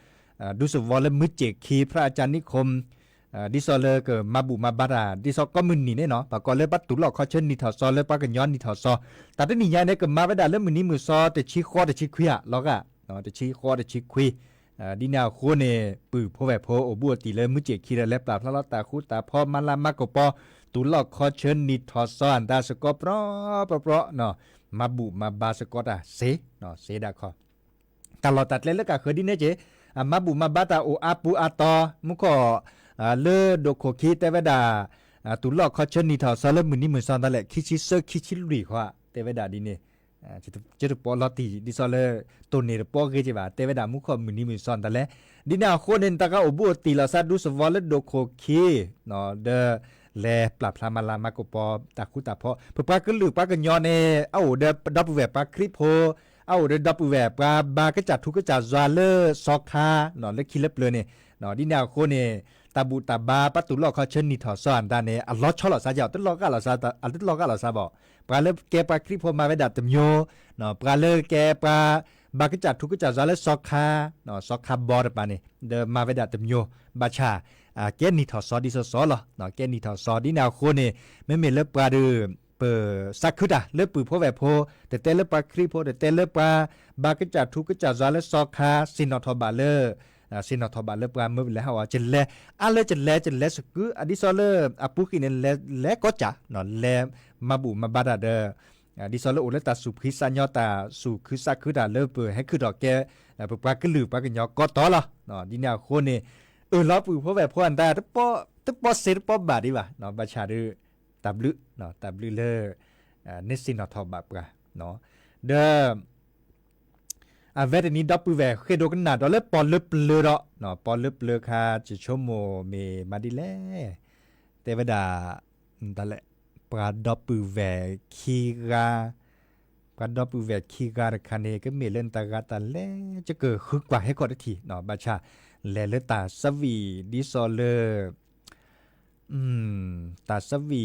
ဒူသဝီလၢမုၢ်စ့ၣ်ခံ ဖရၣ်အကၢ်နံၣ်ခိၣ် ဒ်သိးလၢကမၤဘူၣ်မၤဘါတၢ် ဒ်သိးကိးမုၢ်နံၤန့ၣ်နီၤ ပှၤကိးလၢပှၤတုၤလီၢ်ခီဆၢနံၣ်ထီၣ်စီလၢပှၤကညီနံၣ်ထီၣ်စီ, တၢ်တနံၣ်ညါန့ၣ် ကမၤဝဲဒၣ်လၢမုၢ်နံၤမုၢ်စီ တဆံဃီတဆံခွံဧါ လီၤဂာ် တဆံဃီတဆံခွံ, ဒ်န့ၣ်အဃိန့ၣ် ပုၢ်ဖိဝဲၢ်ဖိအိၣ်ဘူးအိၣ်တံၢ်လၢမုၢ်စ့ၣ်ခံဒီး လဲၤပျၢ်ဖျါလီၤတၢ်ဃူတၢ်ဖိး မၤလၤမၤကပီၤ တုၤလီၢ်ခီဆၢနံၣ်ထီၣ်စီအတၢ်စ့ၢ်ကီး ပြီပြီပြီ မၤဘူၣ်မၤဘါစ့ၢ်ကီးတၢ်စ့ စ့ဒၣ်ခီ တၢ်လီၢ်တၢ်ကျဲလၢကးဃၢၤဒ်န့ၣ်က့ၤ အမၤဘူၣ်မၤဘါတၢ်အိၣ်အါပူၤအါတီၤ မူခိၣ် လၢဒိၣ်ခိၣ်ခံတဲဝဲဒၣ် တုၤလီၢ်ခီဆၢနံၣ်ထီၣ်စီလၢမုၢ်နံၤမုၢ်စီတၢ်လဲၣ် ခံဆံသၢ ခံဆံလွံၢ်ဃီ တဲဝဲဒၣ်ဒ်န့ၣ် ကတပီလီၤတံၢ် ဒ်သိးလၢ တိၢ်န့ၢ်တပီဂ့ၤက့ၤဘၣ် တဲဝဲဒၣ်မူခိၣ်မုၢ်နံၤမုၢ်စီတၢ်လဲၣ်, ဒ်န့ၣ်အဃိန့ၣ် နတဂၤအိၣ်ဘူးအိၣ်တံၢ်လီၤသးဒူသဝီလၢဒိၣ်ခိၣ်ခံ ဒီး လဲၤပျၢ်ဖျါမၤလၤမၤကပီၤ တၢ်ဃူတၢ်ဖိး ပပှၤကလုာ်ပှၤကညီန့ၣ် အအိၣ်ဒီးဒီပုၢ်ဝဲၢ်ပှၤခရံာ်ဖိ အအိၣ်ဒီးဒီပုၢ်ဝဲၢ်ပှၤဘါကစၢ်ထူကစၢ်ယွၤလၢစီၤခါ လၢခံလၢပျၢၤန့ၣ် ဒ်န့ၣ်အဃိန့ၣ် တၢ်ဘူၣ်တၢ်ဘါပှၤတုၤလီၢ်ခီဆၢနံၣ်ထီၣ်စီအတၢ်န့ၣ် အလီၤဆီလိာ်သးက့ၤ အတလီၤဂာ်လိာ်သးဘၣ်, ပှၤလၢကဲပှၤခရံာ်ဖိမၤဝဲဒၣ်တမျိုး ပှၤလၢကဲပှၤ ဘါကစၢ်ထူကစၢ်ယွၤလၢစီၤခါ စီၤခါဘီတပၤန့ၣ် ဒီးမၤဝဲဒၣ်တမျိုး ဘၣ်ဆၣ် ကဲနံၣ်ထီၣ်စီဒ်သိးသိးလီၤ, ကဲနံၣ်ထီၣ်စီ ဒ်န့ၣ်အဃိန့ၣ် မ့မ့ၢ်လၢပှၤဒီး ပသးခုတၢ်လၢပုၢ်ဖိဝဲၢ်ဖိ တတဲလၢပှၤခရံာ်ဖိ တတဲလၢပှၤ ဘါကစၢ်ထူကစၢ်ယွၤလၢစီၤခါ သ့ၣ်နီၣ်ထီၣ်ဘၣ်လၢ သ့ၣ်နီၣ်ထီၣ်ဘၣ်လၢပှၤမၢပလဲၤဟးဝဲ ကလဲၤ အါလၢကလဲၤ ကလဲၤသကုၤ ဒ်သိးလၢအပူၤကွံာ်န့ၣ် လဲၤ လဲၤကီစၢ် လဲၤမၤဘူၣ်မၤဘါတၢ်ဒီး ဒ်သိးလၢအိၣ်လၢတၢ်သူၣ်ဖှံသးညီ တၢ်သူၣ်ခုသးခုတၢ်လၢပဟဲခုၣ်ထီၣ်ကဲ ပပှၤကလုာ်ပှၤကညီကိးတီၤလီၤ. ဒ်န့ၣ်အဃိန့ၣ် အၢၣ်လီၤပုၢ်ဖိဝဲၢ်ဖိအတၢ် တပီစ့တပီဘၣ်ဒံးဘၣ် ဘၣ်ဆၣ်ဒီး တၢ်ဘျုး တၢ်ဘျုးလၢ နသ့ၣ်နီၣ်ထီၣ်ဘၣ်ပှၤ ဒီး အဝဲတနံၤဒီပုၢ်ဝဲၢ်ဃ့ဒိကနၣ်ဒီးလၢပီၣ်လၢပျၢၤဒီး ပီၣ်လၢပျၢၤခါ ယဆိကမိၣ်မ့ၢ်မၤဒ်လဲၣ် တဲဝဲဒၣ် တၢ်လဲၣ် ပှၤဒီပုၢ်ဝဲၢ်ခံဂၤ ပှၤဒီပုၢ်ဝဲၢ်ခံဂၤတခါန့ၣ် ကမ့ၢ်လၢနတဂၤတၢ်လဲၣ် ယကဃုကွၢ်ဟဲခီၣ်တထံၣ် ဘၣ်ဆၣ် လဲၤလၢတၢ်သးဝံၣ်ဒ်သိးလၢ တၢ်သးဝံၣ် တၢ်သး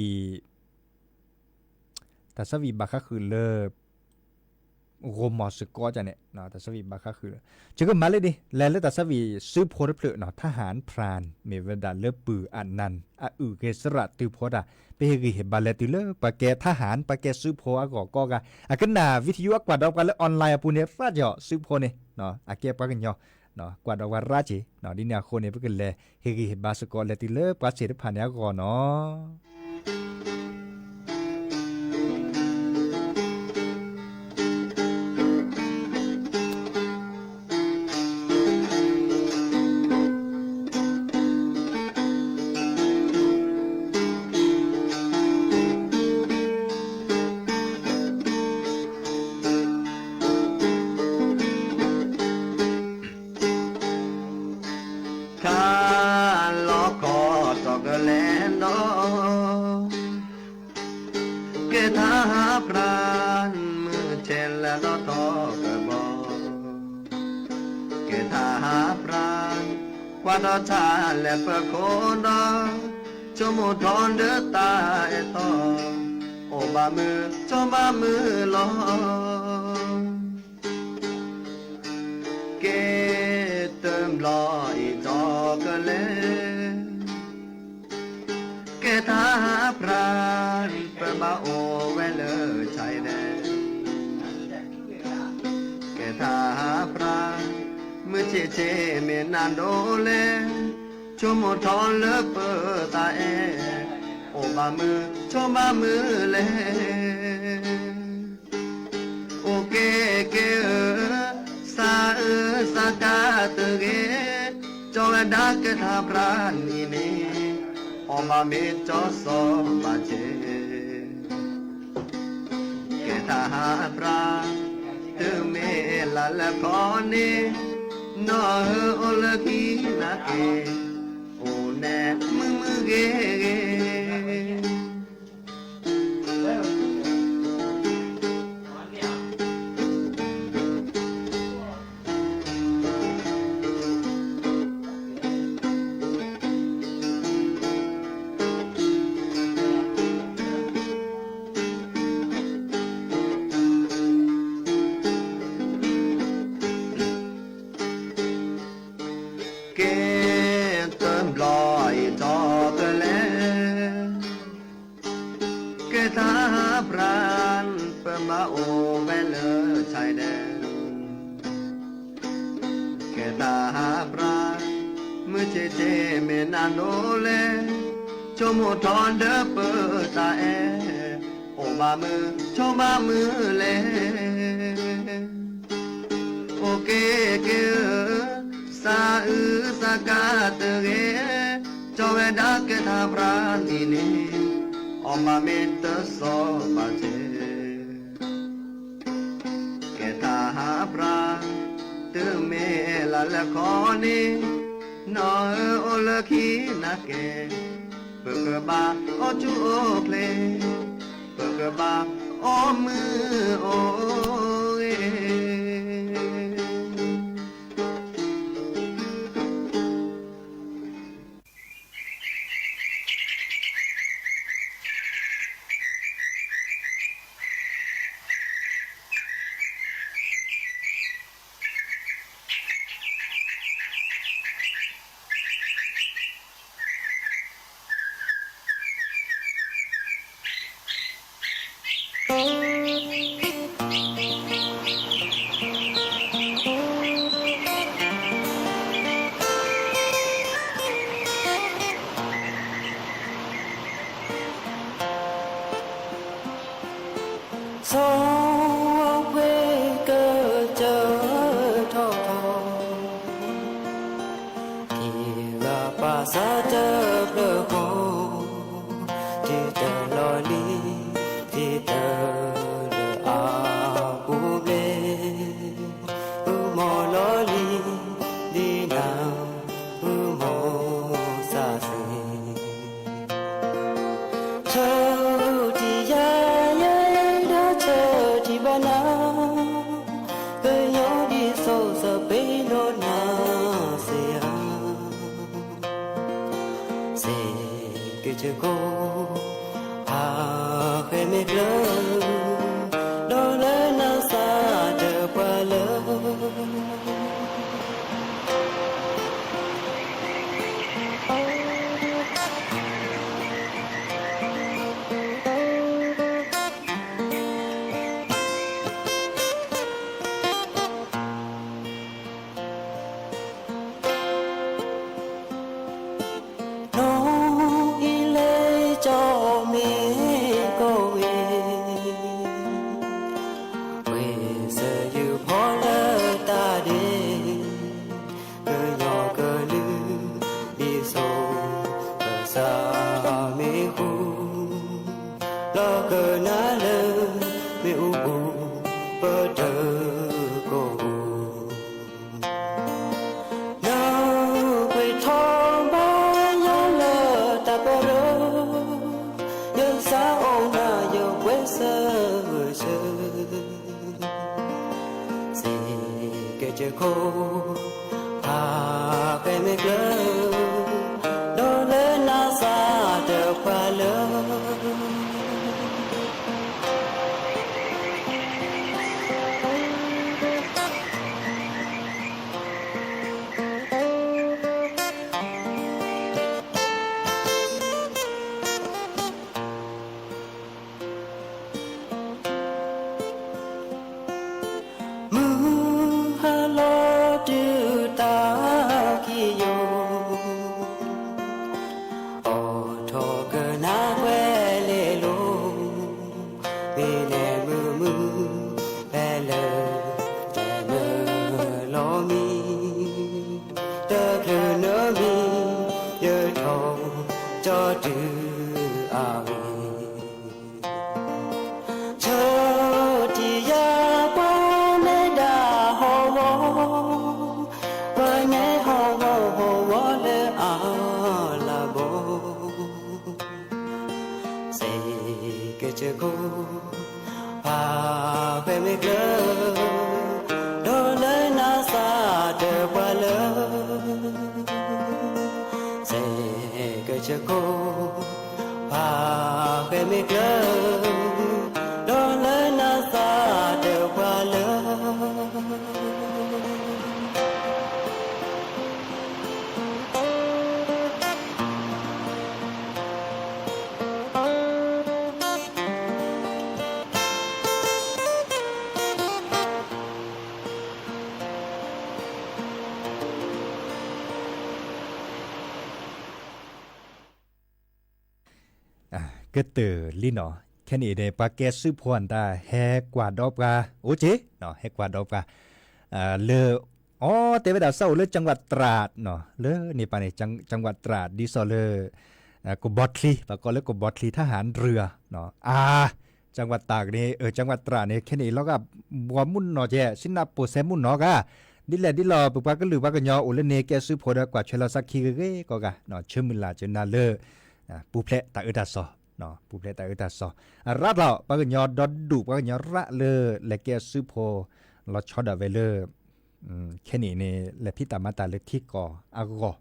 ဝံၣ်ဘၣ်ဃးဃုာ်လၢ ဂီၤမီၢ်စ့ၢ်ကီးန့ၣ် တၢ်သးဝံၣ်ဘၣ်ဃးဃုာ်လၢ ယကမၤလၢဒ် လဲၤလၢတၢ်သးဝံၣ်စုဖိတဖျၢၣ်နီၤ ထဟၣ် พราน မ့ၢ်ဝဲဒၣ်လၢပုၢ်အနၢ် အအုၣ်ဂ့ၤသရၣ်တုၤဖိတၢ် ပဟ့ၣ်ဂံၢ်ဟ့ၣ်ဘါလဲၤတုၤလၢပှၤကဲထဟၣ် ပှၤကဲစုဖိအဂီၢ်ကိးဂၤ အကနၣ် video အကွၢ်ဒီးပှၤလၢ online အပူၤန့ၣ် ရၣ်က့ၤအီၤ စုဖိန့ၣ် အကဲပှၤကညီ ကွၢ်ဒီးပှၤရၣ်က့ၤ ဒ်န့ၣ်အဃိန့ၣ် ပကလဲၤဟ့ၣ်ဂံၢ်ဟ့ၣ်ဘါစ့ၢ်ကီးလဲၤတုၤလၢပှၤသ့ၣ်တဖၣ်န့ၣ်အဂီၢ်နီၤ. လဲၤဒီး ကဲထါပြၢ် မုၢ်ဆ့ၣ်လၢဒီထီၣ်ကဘီ ကဲထါပြၢ် ကွၢ်ထီၣ်ဆၣ်လဲၤပၢၤခိၣ်ဒီး ဆိကမိၣ်ထီၣ်ဒၢတၢ်အဲၣ်တီ အိၣ်ဘၣ်မုာ်ဆိဘၣ်မုာ်လီၤ. ကဲတဘျီအံၤဒီးကလဲၤ ကဲထါပြၢ် ပဘၣ်အိၣ်ဝဲလၢ China ကဲထါပြၢ် မုၢ်ဆ့ၣ်ဆ့ၣ်မ့ၢ်နၤဒိးလဲၣ် ဆိကမိၣ်ထီၣ်လၢပတၢ်အဲၣ် အိၣ်ဘၣ်မုာ်ဆိဘၣ်မုာ်လဲၣ်. အိၣ်က့ၤက့ၤဧၢ စၢ်အၢစၢ်ကါတဂ့ၤ ကၠီဝဲဒၣ်ကဲထါပြၢ်န့ၣ်န့ၣ် အီၣ်ဘၣ်မ့ၤကၠီစီဘၣ်ဆ့ ကဲထါပြၢ် တုၤမ့ၢ်လါလဲၤခီန့ၣ် နီၢ်ဧၢအိၣ်လၢခံနၤက့ၤ အိၣ်နဲမုာ်မုာ်ဂ့ၤဂ့ၤ ကဲတဘျီအံၤဒီးကလဲၤ ကဲထါပြၢ် ပဘၣ်အိၣ်ဝဲလၢ China ကဲထါပြၢ် မုၢ်ဆ့ၣ်ဆ့ၣ်မ့ၢ်နၤဒိးလဲၣ် ဆိကမိၣ်ထီၣ်ဒၢပတၢ်အဲၣ် အိၣ်ဘၣ်မုာ်ဆိဘၣ်မုာ်လဲၣ်. အိၣ်က့ၤက့ၤဧၢ စၢ်အုၣ်စၢ်ကါတဂ့ၤ ကၠီဝဲဒၣ်ကဲထါပြၢ်န့ၣ်န့ၣ် အီၣ်ဘၣ်မ့ၤတစီဘၣ်ဆ့ ကဲထါပြၢ် တုၤမ့ၢ်လါလဲၤခီန့ၣ် နီၢ်ဧၢအိၣ်လၢခံနၤက့ၤ ပကဘၣ်အိၣ်ဆူၣ်အိၣ်ချ့ ပကဘၣ်အိၣ်မုာ်အိၣ်ဂ့ၤ စီၤဝဲကစၢၢ်ထီၣ်ထီၣ် က့ၤဂၤပာ်စၢ်တဖျၢၣ်ဃီ တုၤတလီၤလံၤ တုၤတလၢအပူၤဘျဲၣ် အုမီၤလီၤလံၤ ဒ်နၤ အုမီၤစၢ်သ့ၣ် ဆၢထံယၤယဲဒၣ်ဆၢထံဘၣ်နၤ ကညီဒ်သိးစပ့ၤဒိးနၤစ့ဧါ စ့ကကၠိ ဟးဃဲမ့ၢ်ကျၢၤ ဒီးလၢနၤစၢ်တပှၤလၢ နီၢ်အံၤလဲၤကၠီမ့ၢ်ကီၢ်ဝဲ ဝဲစၢၤယုၢ်ဖီလၢတၢ်ဒဲး ကညီကလုာ် ဒ်သိးကစၢ်မ့ၢ်ဃူ လီၤကနၣ်လၢ မ့ၣ်အူပူၤ ပတၢၢ်ကီၢ်ပူၤ နကွဲးထီၣ်ဘါယွၤလၢတၢ်ပၢ ယခိၣ်, ဖးဃဲမ့ၢ်ကျၢၤ, ဒီးလၢနၤသးတပှၢ်လၢ မုၢ်ဟါလီၤတုၤတၢ်ခံယိာ်, အိးထီၣ်ကနၣ်ကွဲၤလ့လိၤ, မ့ၢ်နဲမုာ်မုာ်ဖဲလၢ တနၢၤလီၤမံ, တချုးနၢၤမံ, ယထီၣ်ကၠီတုၤအဝံၤ ဆၢထံယၤပှၤနဲဒၣ်ဟီၣ်ဝီ, ပှၤနဲဟီၣ်ဝီဟီၣ်ဝီလၢအလၤဘီ, စဲးကဲၣ်ဆိခိၣ်, ဖးဃဲမ့ၢ်ကျၢၤ, ဒီးလၢနၤသးတပှၢ်လၢ စဲးကဲၣ်ဆိခိၣ်, ဖးဃဲမ့ၢ်ကျၢၤ, ဒီးလၢနၤသးတပှၢ်လၢ ကတၢၢ်လံနီၤ, ခဲန့ၣ်န့ၣ် ပှၤကဲစုဖိအတၢ်ဟဲကွၢ်ဒီးပှၤ အိၣ်က့ၤ, ဟဲကွၢ်ဒီးပှၤ လၢ အီ တဲဝဲဒၣ်စးအိၣ်လၢ จังหวัดตราด နီၤ, လၢန့ၣ်ပၤန့ၣ် จังหวัดตราด ဒ်သိးလၢ ကဘီချံ ပှၤကိးလၢကဘီချံ ทหารเรือ အါ จังหวัดตาก န့ၣ် จังหวัดตราด န့ၣ် ခဲန့ၣ်လီၤဂာ် ဘှီမုၢ်နီၤကဲ စံနၢ်ပိာ်စဲမုၢ်နီၤဂာ်, ဒ်လဲၣ်ဒ်လဲၣ် ပပှၤကလုာ်ပှၤကညီအိၣ်လၢန့ၣ် ကဲစုဖိဒီးကွၢ်ဆွဲလီၤသးခံဂ့ၤဂ့ၤကိးဂၤ, ဆၢမုၢ်လၢ်ကနၤလၢ ပူၤဖျဲးတၢ်အၢတၢ်သီ, ပူၤဖျဲးတၢ်အၢတၢ်သီ, အရၣ်လီၤ ပှၤကညီဒီဒူၣ် ပှၤကညီရၣ်လၢ လဲၤကဲစုဖိ လီၤဆီဒၣ်ဝဲလၢ ခဲန့ၣ်န့ၣ် လဲၤဖံးတၢ်မၤတၢ်လၢထံကီၢ်အဂီၢ်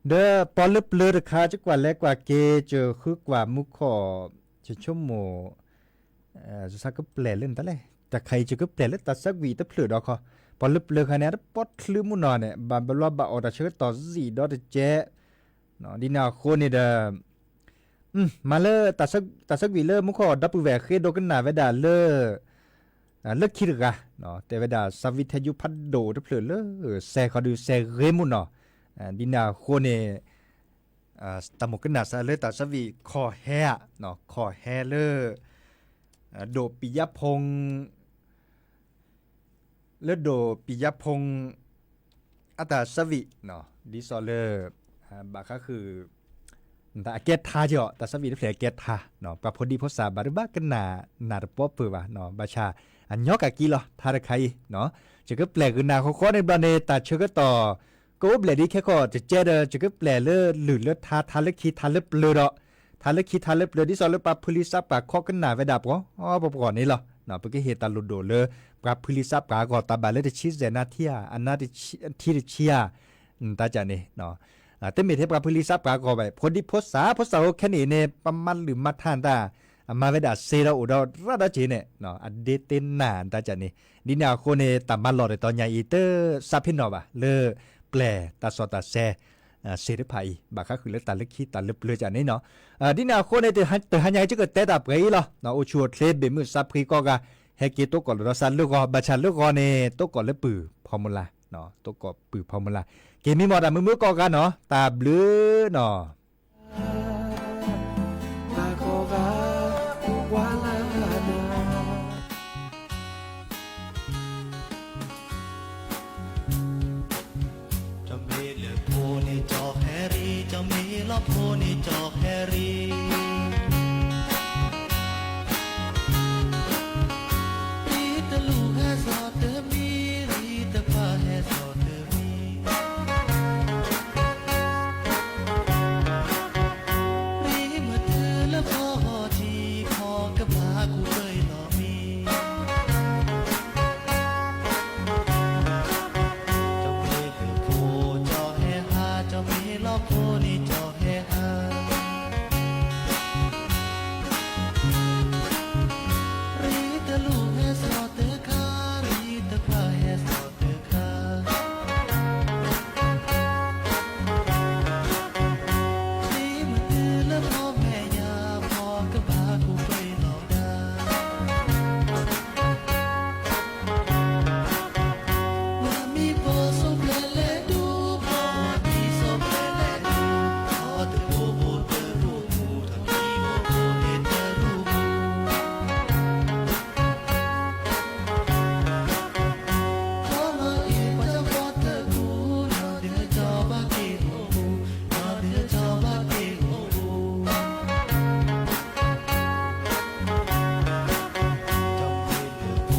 ဒီးပီၤလၢပျၢၤတခါ ကကွၢ်လဲၤကွၢ်က့ၤ ကဃုကွၢ်မူခိၣ် ကဆိကမိၣ် ယဆၢကပျဲၢ်လၢနတၢ်လဲၣ် တၢ်ခါအံၤ ယကပျဲၢ်လၢတၢ်ဆၢကွံာ်တဖျၢၣ်ဒီးခီ, ပီၤလၢပျၢၤခါန့ၣ် အတပီချုးမုၢ်နီၤန့ၣ် ဘၣ်ဘျီဘၣ်အီၣ်တၢ်ဆၢကတီၢ်စံၣ်ဒီးတကဲး, ဒ်န့ၣ်အဃိန့ၣ်ဒီး မၤလၢ တၢ်ဆၢကွံာ်လၢမူခိၣ်ဒီပုၢ်ဝဲၢ်ဃ့ဒိကနၣ်ဝဲဒၣ်လၢ လၢခံတဂၤ တဲဝဲဒၣ် ဆါဝံထဲယိဖးဒိၣ်တဖျၢၣ်လၢ စဲးဃီၤဒုးစဲးဂ့ၤမုၢ်နီၤ, ဒ်န့ၣ်အဃိန့ၣ် တၢ်မိၣ်ကနၣ်စးလၢတၢ်ဆါဝံခီၣ်ဟဲဧါ, ခီၣ်ဟဲလၢ ဒိၣ်ပံၤယါဖိ လၢဒိၣ်ပံၤယါဖိ အတၢ်ဆါဝံ, ဒ်သိးလၢ ဘၣ်ဃးဃုာ် အကဲထါကီး တၢ်ဆါဝံတဖျၢၣ်အကဲထါ, ပှၤဖိဒံဖိသၣ်ဘၣ်ဒိဘၣ်ကနၣ် နၢ်တပီပၢၢ်ဘၣ်, ဘၣ်ဆၣ် အညီကကံလီၤ ထါတခါအံၤ, ယကပျဲၢ်ဂ့ၤနၤဃီဃီန့ၣ်ဘျီန့ၣ် တၢ်ဆၢကတီၢ် ကအိၣ်ဘျဲၣ်ဒ်ခဲခီၣ်တကဲဒီး ယကပျဲၢ်လၢလုၢ်လၢထါ ထါလၢခံထါလၢပျၢၤဒီး, ထါလၢခံထါလၢပျၢၤ ဒ်သိးလၢပှၤဖုလံၤသးပှၢ်ခီကနၣ်ဝဲဒၣ်ပှၤ ပှၤပှၤန့ၣ်လီၤ. ပကဟ့ၣ်တၢ်လိၣ်ဒိၣ်လၢ ပှၤဖုလံၤသးပှၢ်အဂီၢ် တၢ်ဘၣ်လၢတဆံစဲးနါထံဧါ, အနါထံတဆံဧါ, တၢ်ကန့ၣ် တမ့ၢ်ထဲပှၤဖုလံၤသးပှၢ်အဂီၢ်ဘၣ်, ဖိဒံဖိသၣ် ဖိသၣ်ဧိၤခဲန့ၣ်န့ၣ် ပမၤလုၢ်မၤထါတၢ်, အမၤဝဲဒၣ်စ့ဒီးအိၣ်ဒီးရၣ်ဒီးက့ၤန့ၣ် အဒ့တ့နၢ်တၢ်ကန့ၣ်, ဒ်န့ၣ်အဃိန့ၣ် တၢ်မၤလီၢ်တတီၤညါအံၤ တစးဖ့နီၣ်ဘၣ် လၢပျဲၢ်တၢ်စီၣ်တၢ်စဲး စ့တဖၣ်အံၤ ဘၣ်ဃးဃုာ်လၢတၢ်လၢခံတၢ်လၢပျၢၤကန့ၣ်နီၤ. ဒ်န့ၣ်အဃိန့ၣ် တဟါညါအံၤ ယကတဲတၢ်ပှဲၤအံၤလီၤ. အိၣ်ဆူၣ်အိၣ်ချ့ ဘ့ၣ်မုၢ်သးဖှံကိးဂၤ ဟဲက့ၤတိကိၢ်လီၤဒီးသးလၢဂီၤ, ဘၣ်ဆၣ်လၢဂီၤန့ၣ် တိကိၢ်လၢပုၢ်ဖီမူလၢ်, တိကိၢ်ပုၢ်ဖီမူလၢ်, က့ၤမံမီၢ်တၢ်မုာ်မုာ်ကိးဂၤနီၤ, တၢ်ဘျုးနီၤ. တမ့ၢ်လၢဖိန့ၣ်ကၠီၣ်ဖဲရံ, တမ့ၢ်လီၤဖိန့ၣ်ကၠီၣ်ဖဲရံ, ရံတလူၢ်ဟဲစီၤတမံၤ, ရံတဖၣ်ဟဲစီၤတမံၤ ရံမ့ၢ်တုၤလၢဖီဂီၤထံး ဖီကဘၣ်ကူၣ်တၢ်အ့ၣ်လီၤမံၤ, ဖိန့ၣ်ကၠီၤဟဲဟး, ရံတလူၢ်ဟဲစှီၤတခါ, ရံတခွါဟဲစှီၤတခါ, သံမတုၤလၢဖီမဲာ်ညါ, ဖီကဘၣ်ကူၣ်ပှဲၤလီၤဒၣ် မ့ၢ်ပှၤစိၤဖျဲးလဲၤဒူ, မ့ၢ်ပှၤစိၤဖျဲးလဲၤဒူ, အီၤတရူးဖိတရူးမူ, တၢ်မံၤဖိန့ၣ်တရူးမူ, ဒီးမ့ၢ်ပှၤကၠီၤဖီတရူး, နီၢ်ဒုးကၠီၤဘၣ်က့ၤအိ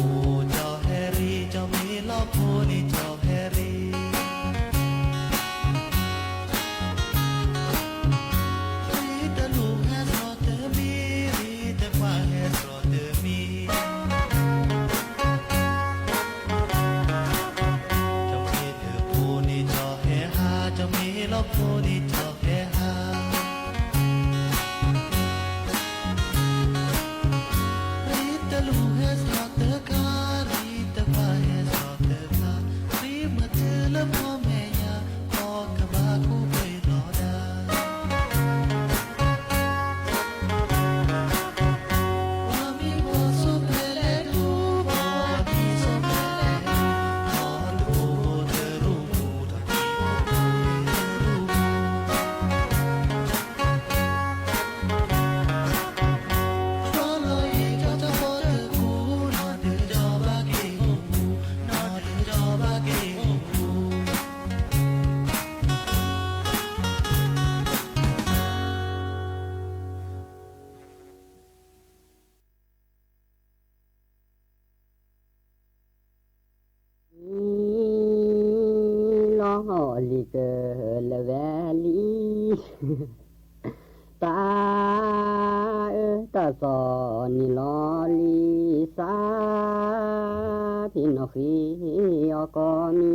ၣ်မူ, နီၢ်ဒုးကၠီၤဘၣ်က့ၤအိၣ်မူ ကၠီၤမ့ၢ်လၢဖိကၠီၤဟဲရံ, ကၠီၤမ့ၢ်လီၤဖိန့ၣ်ကၠီၤဟဲရံ, ရံတလူၢ်ဟဲစှီၤတမံၤ, ရံတခွါဟဲစှီၤတမံၤ ကၠီၤမ့ၢ်လၢဖိန့ၣ်ကၠီၤဟဲဟး, ကၠီၤမ့ၢ်လီၤဖိန့ၣ်ကၠီၤဟဲဟး, ရံတလူၢ်ဟဲစှီၤတခါ, ရံတခွါဟဲစှီၤတခါ, ရံမ့ၢ်တုၤလၢဖီမဲာ်ညါ, ဖီကဘၣ်ကူၣ်ပှဲၤလီၤဒၣ် လီၤလံၤတလၢဝဲလံ, တၢ်အၢတၢ်သီန့ၣ်လီၤလံစး, ဖံနီ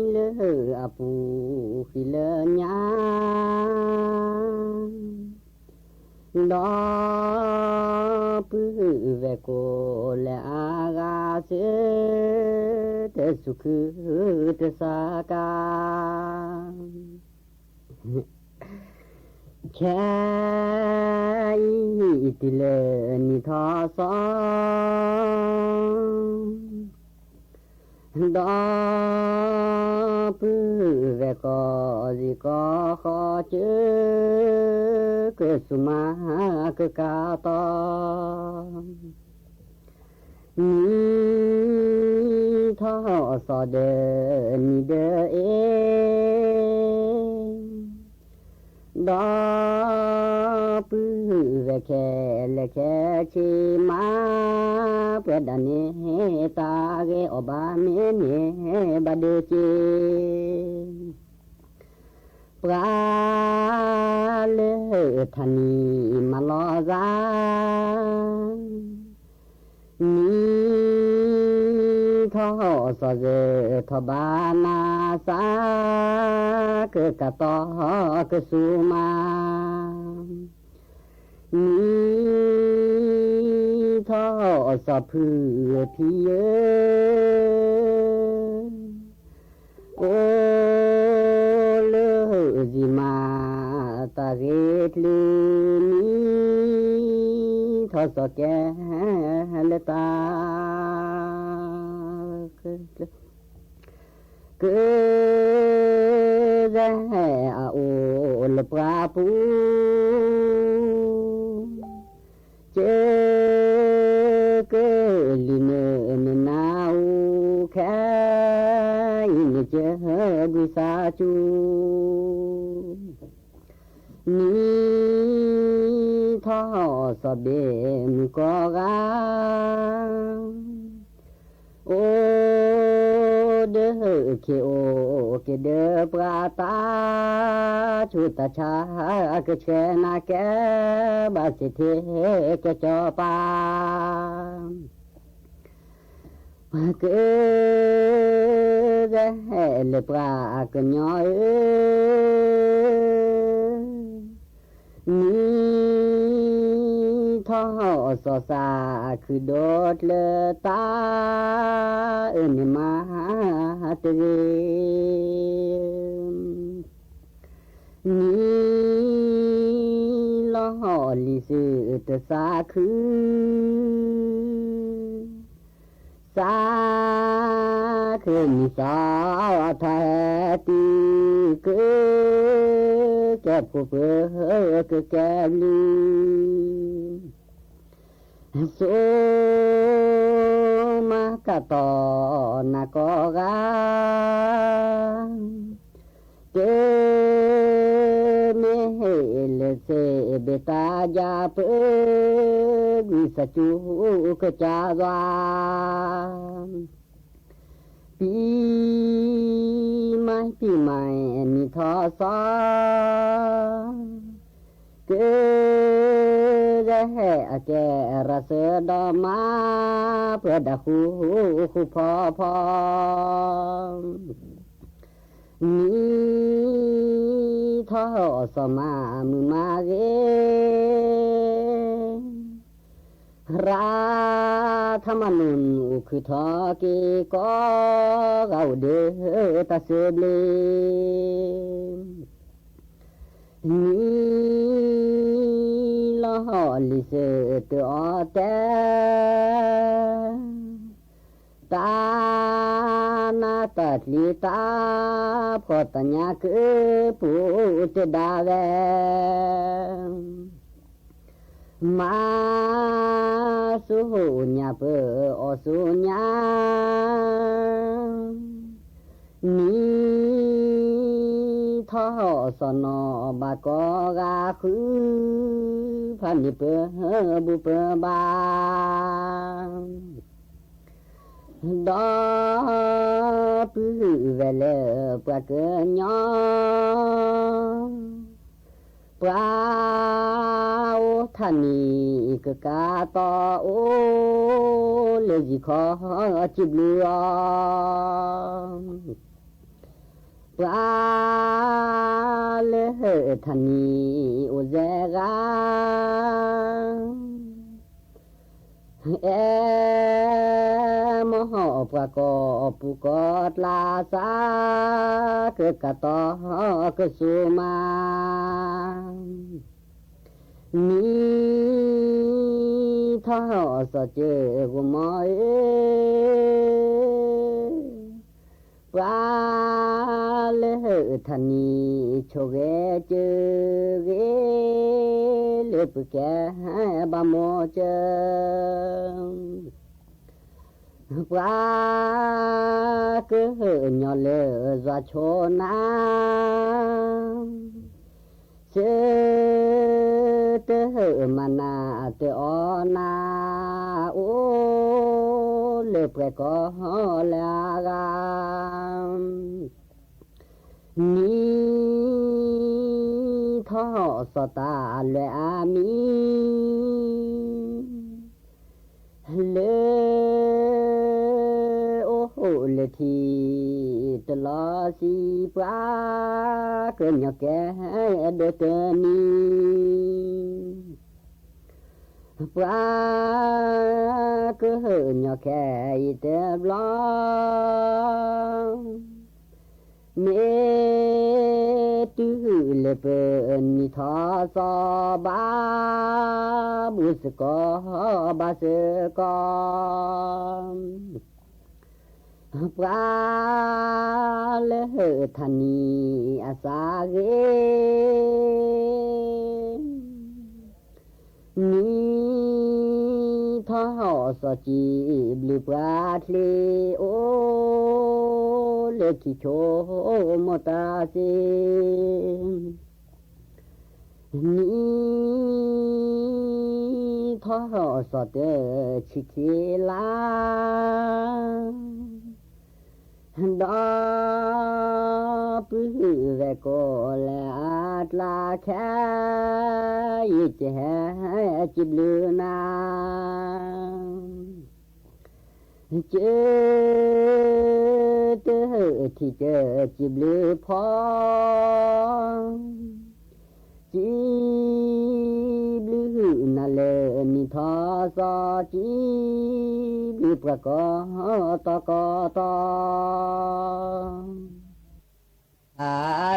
ၣ်ဃံအီကီမံၤ နံၤလၢအပူၤဃံလၢညါ, ဒီပုၢ်ဝဲၢ်ကိးလၢအဂၤစ့ၢ်, တစူၤခုတစးကါ ခဲအံၤတုၤလၢနံၣ်ထီၣ်စီၤ, ဒီပုၢ်ဝဲၢ်ကိးစ့ၢ်ကီးဃီကၢ, ကစူၤမၤကကၤတီ နံၣ်ထီၣ်စီၤဒီးနံၣ်ဒီးအ့ၣ်, ဒီပုၢ်ဝဲၢ်ခဲလၢာ်ခဲဆ့မး, ပှဲၤဒၣ်န့ၣ် တၢ်ဂ့ၤအီၣ်ဘၣ်မ့ၢ်န့ၢ်ဘၣ်ဒုးက့ၤ ပှၤလၢထးနံၤမၤလီၤစါ, နံၣ်ထီၣ်စီၤစၢထီၣ်ဘၣ်နၤစး, ကကၤတီကစူၤမၤ နံၣ်ထီၣ်စီၤဖုဖံဧၢ, အိၣ်လၢစံၤမၤတၢ်ဂ့ၤတချုး, နံၣ်ထီၣ်စီၤကဲလၢတၢ် ကဲအအိၣ်လၢပှၢ်ပူၤ, ကဲကလုၢ်နုာ်နနၢ်အူ, ခဲအံၤန့ၣ်ကဲကွံာ်စၢ်ကၠူ, နံၣ်ထီၣ်စီၤဘ့ၣ်မုၢ်ကီၢ်ဂၤ အိၣ်ဒီးခ့အိၣ်က့ၤဒီးပှၤတၢ်, ဆူးတၢ်ဆါကဆှဲနၤကဲ, ဘၣ်စ့ၢ်ထံကဲကၠီၤပၤ, ကဲ ဟဲလၢပှၤကညီဧၢ, နံၤထီၣ်စီၤစးခုဒိၣ်ကျၢၤတၢ် အၢန့ၣ်မၤတဂ့ၤ နံၤလီၤဟီၣ်လံၤစုတစးခု, စးခုနံၤစီၤထီၣ်ဟဲတုၤ ကကဲဖိပၢၤကကဲဘျုး စိမၤကတီၢ်နၤကိးဂၤ တမ့ၢ်ဟ့ၣ်လၢစ့ဘ့ၣ်တၢ်ယါပၢ ကွံာ်စၢ်ကၠူကစၢ်ယွၤ ပံၤမၤပံၤမၤနံၤထီၣ်စီၤ ကဲ ဟဲအကဲရၤစၢၤဒီးမၤ ပှဲၤဒၣ်ဃူဃူဖိးဖိး နံၤထီၣ်စီၤမၤမုာ်မၤဂ့ၤ ရၤထမနုၤအိၣ်ခုထီၣ်က့ၤ ကိးဂၤအိၣ်ဒီးတၢ်စၢဘျ့ နံၤလီၤဟီၣ်လံၤစၢၤတအီၣ်တဲ တၢ်နးတၢ်ကျံၤတၢ် ဖှီၣ်တၢ်ညါကပူၤတဒၣ်ဝဲ မၤဆူညါပၢအီၣ်ဆူညါ နံၤထီၣ်စီၤနီၤဘၣ်ကိးဂၤဃု ဖးန့ၣ်ပၢဘူပၢဘါ ဒီးပုၢ်ဟုၣ်ဝဲလၢပှၤကညီ ပှၤအိၣ်ထးနံၤကကးတီၤအိၣ် လၢယံၤခီစံးဘျုးအီၤ ပှၤလၢထးနံၤအိၣ်စဲဂၤ အဲၣ်မဟီၣ်ပှၤကိးပူၤကိးကျါ စးကကးတီၤကစူၤမး နံၤထီၣ်စီၤကၢဂိၤမီၤဧၢ ပှၤလၢထးနံၤဆိၣ်ဂ့ၤစၢၤဂ့ၤ လၢပကဲဘၣ်မိၢ်စၢၤ ပှၤကညီလၢယွၤဆိၣ်နၤ စၢၤတဟၢၣ်မၤနၤတအီၣ်နၤ အိၣ်လၢပှဲၤကီၢ်လၢအဂၤ နံၤထီၣ်စီၤတၢ်လွဲၢ်အါမံၤ လၢအိၣ်ဃိၣ်လၢထံ တလီၤစံးပှၤ ကညီကဲဒိၣ်တနံၤ ပှၤကညီခဲအံၤတဘျီ မ့ၢ်တုၤလၢပနံၤထီၣ်စီၤဘၣ် ဘူၣ်စ့ၢ်ကီးဘါစ့ၢ်ကီး ပှၤလၢထးနံၤအစၢ်ဂ့ၤ နံၤထီၣ်စီၤစံးဘျုးပှၤချ့အိၣ်လၢခံဆိမိၢ်တၢ်စ့ နံၤထီၣ်စီၤတၢ်ဆံခံလါ ဒီပုၢ်ဝဲၢ်ကိးလၢအကျါခဲ ယကဟဲစံးဘျုးနၤ ကၢ တဟၢၣ်ထံၣ်ကၢ စံးဘျုးဖီ စံးဘျုးဟုၣ်နၤလၢနံၣ်ထီၣ်သီ စံးဘျုးပှၤကီၢ်တီကီၢ်တီ အၤ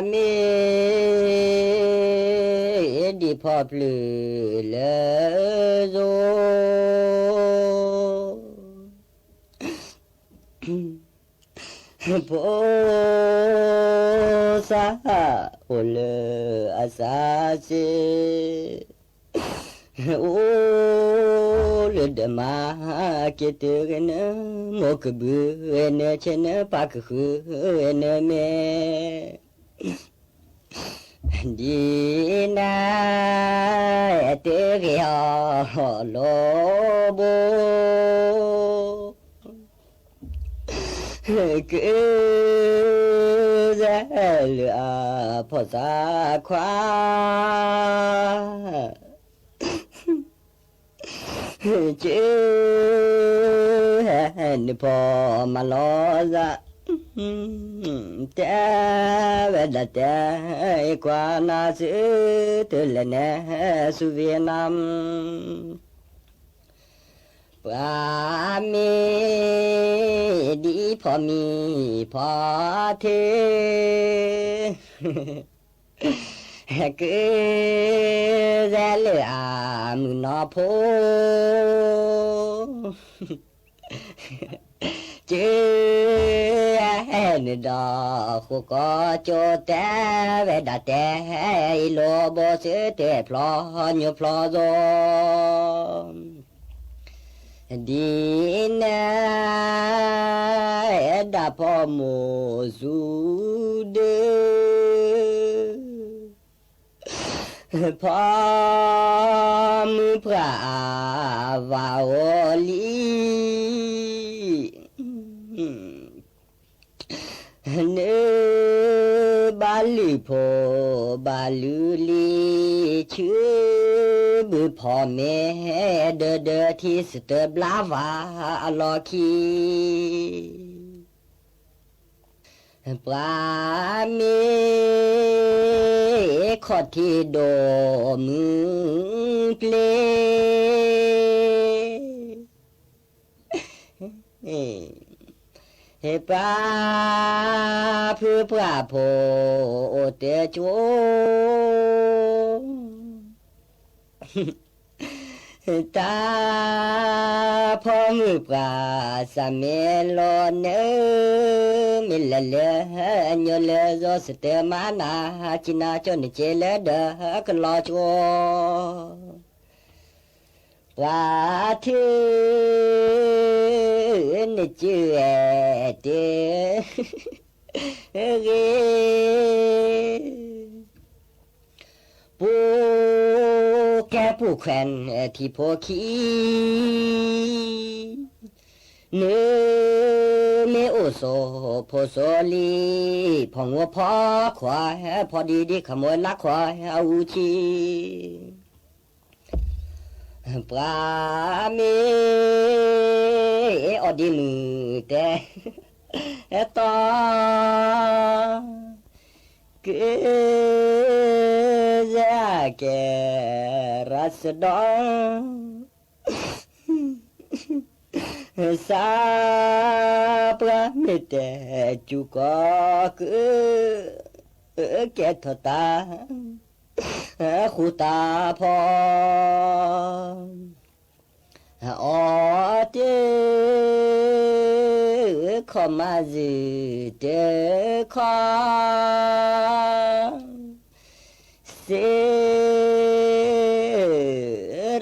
မ့ၣ် ဒ်ဖီပျၢၢ်လၢယိၤ ဖိသၣ်အိၣ်လၢအစၢ်စ့ၢ် အိၣ်လၢဒၢးမၤက့ၤတုၤဂ့ၤန့ၣ် မိၢ်ကဘုးဂ့ၤန့ၣ် ဆ့န့ၣ်ပၢ်ကဃုဂ့ၤန့ၣ်မ့ၢ် ဒ်နၤ တဂ့ၤအီၤလီၤဘိ က စဲလၢအဖိသၣ်ခွါ က နဖိမၤလီၤသး တဲဝဲဒၣ်တဲ ကွၢ်နၤစုတလဲၤနဲ ဆူဝ့ၢ်နၢမ် ပှၤမ့ၢ်ဒ်ဖီမံဖီထ့ က စဲလၢအမုၢ်နီၢ်ဖိ က နဒီး ဃိကီကၠိတဲဝဲဒၣ်တဲ အံၤလိာ်ဘိစ့တဲဖျီညိဖျီသိ ဒ်နၤ ဒၣ်ဖီမိၢ်စူၤဒၢ ဖီမုၢ်ပှၢ်အဝၤအိၣ်လံ နဘၣ်လုၢ်ဖိဘၣ်လုၢ်လံၤ ဆူဘုဖီမဲ ဒၢဒၢထံစတၢဘျါဝၤ အလီၢ်ခံ ပှၤမ့ၢ် ခီၣ်ထံးဒိၣ်မုၢ်ပျ့ၤ ဟ့ၣ်ပှၤဖုပှၤဖိအိၣ်တကၠိ တၢ်ဖီမုၢ်ပှၢ် စၢ်မ့ၢ်လီၤနၢ မ့ၢ်လဲၤလၢညိလၢယိၤ စတၢမၤနၤ ကံနၤကၠိနက့လၢဒၢးကလီၤကၠိ ပှၤထံ နကၠုအဲၣ်တဂ့ၤ ပူၤကဲပူၤခွဲးထံဖိခံ နမ့ၢ်အိၣ်ဆိးဖိဆိးလံၤ ဖီငိဖီခွါ ဖီဒံဒံခမိလါခွါအူဆံ ပှၤမ့ၢ်အီၣ်ဒ့မုၢ်တဲ တီ က စဲကဲ ရၢစဒီ စၢ်ပှၤမ့ၢ်တဲ စူၤကီက ကဲထီၣ်တၢ် ဃူတၢ်ဖီ အီၣ်တ ခီၣ်မၤစၢၤတခီ စ့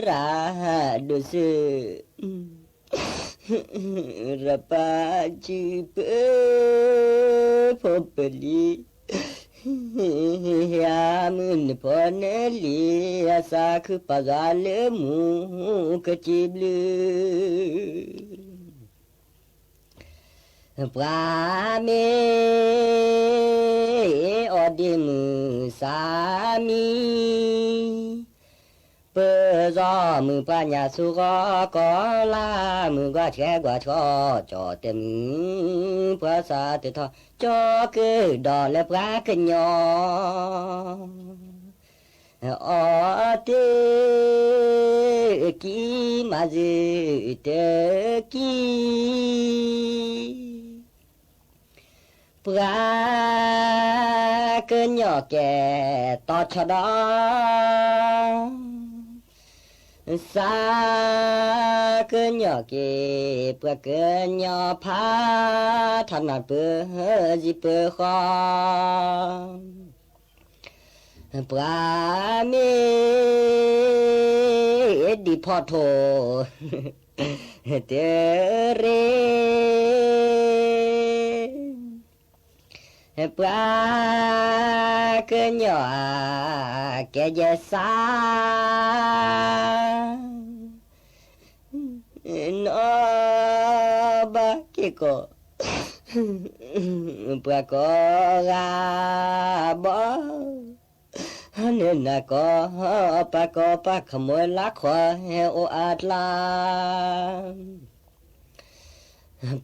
ရၣ်ဒိၣ်စ့ ရပၢ်စုပၢ ဖိပလံၤ ဟ့ၣ်အမုၢ်နဖိနလံၤ အစၢ်ခုပာ်စၢ်လၢမူကစံးဘျုး ပှၤမ့ၢ်အီၣ်ဒ့မုၢ်စၢ်မံၤ ပၢၤစီ မုၢ်ပှၢ်ညၣ်ဆူၣ်ဂီၤကီၤလၢ်, မုၢ်ကွၢ်ဆှဲကွၢ်ဆှီကၠီတဲမုၢ်, ပှၤစးတထီၣ် ကၠီကဒီးလၢပှၤကညီ, အီတၢ်ကံမၤစၢၤတၢ်ကံ ပှၤကညီကဲတီၤဆီဒီး စးကညီက့ၤ ပှၤကညီဖးထီၣ်နၢ်ပၢၢ်ယံၤပၢၢ်ဃီ, ပှၤမ့ၢ်ဒံးဖီၣ်ထိၣ် တရ့ ပှၤကညီအကဲယဲစါ နီၢ်ဘၣ်က့ၤကီး ပှၤကိးဂၤဘီ နနာ်ကီး ပၢ်ကီးပၢ်ခမွဲလါခီဟဲအိၣ်အကျါ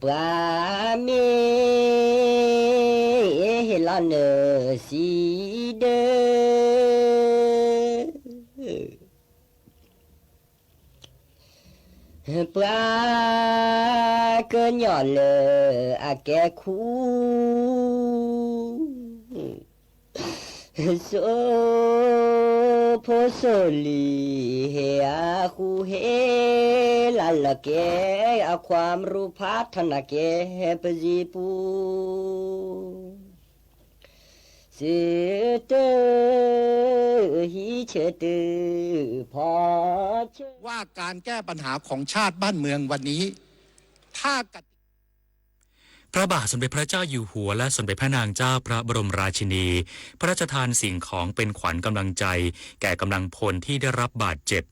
ပှၤမ့ၢ်ဟ့ၣ်လီၤနၢၤစံဒၢ ပှၤကညီလၢအကဲခူ စိဖိစိလံၤ ဟ့ၣ်အဃူဟ့ၣ်လၤလီၤက့ၤ အခွါမရူဖးထီၣ်နၤက့ၤ ပစံးပူ စ့တၢ် ဟံးဆၢတၢ် ဖီဆၢ ว่าการแก้ปัญหาของชาติบ้านเมืองวันนี้ ถ้ากติ พระบาทสมเด็จพระเจ้าอยู่หัวและสมเด็จพระนางเจ้าพระบรมราชินี พระราชทานสิ่งของเป็นขวัญกำลังใจ แก่กำลังพลที่ได้รับบาดเจ็บ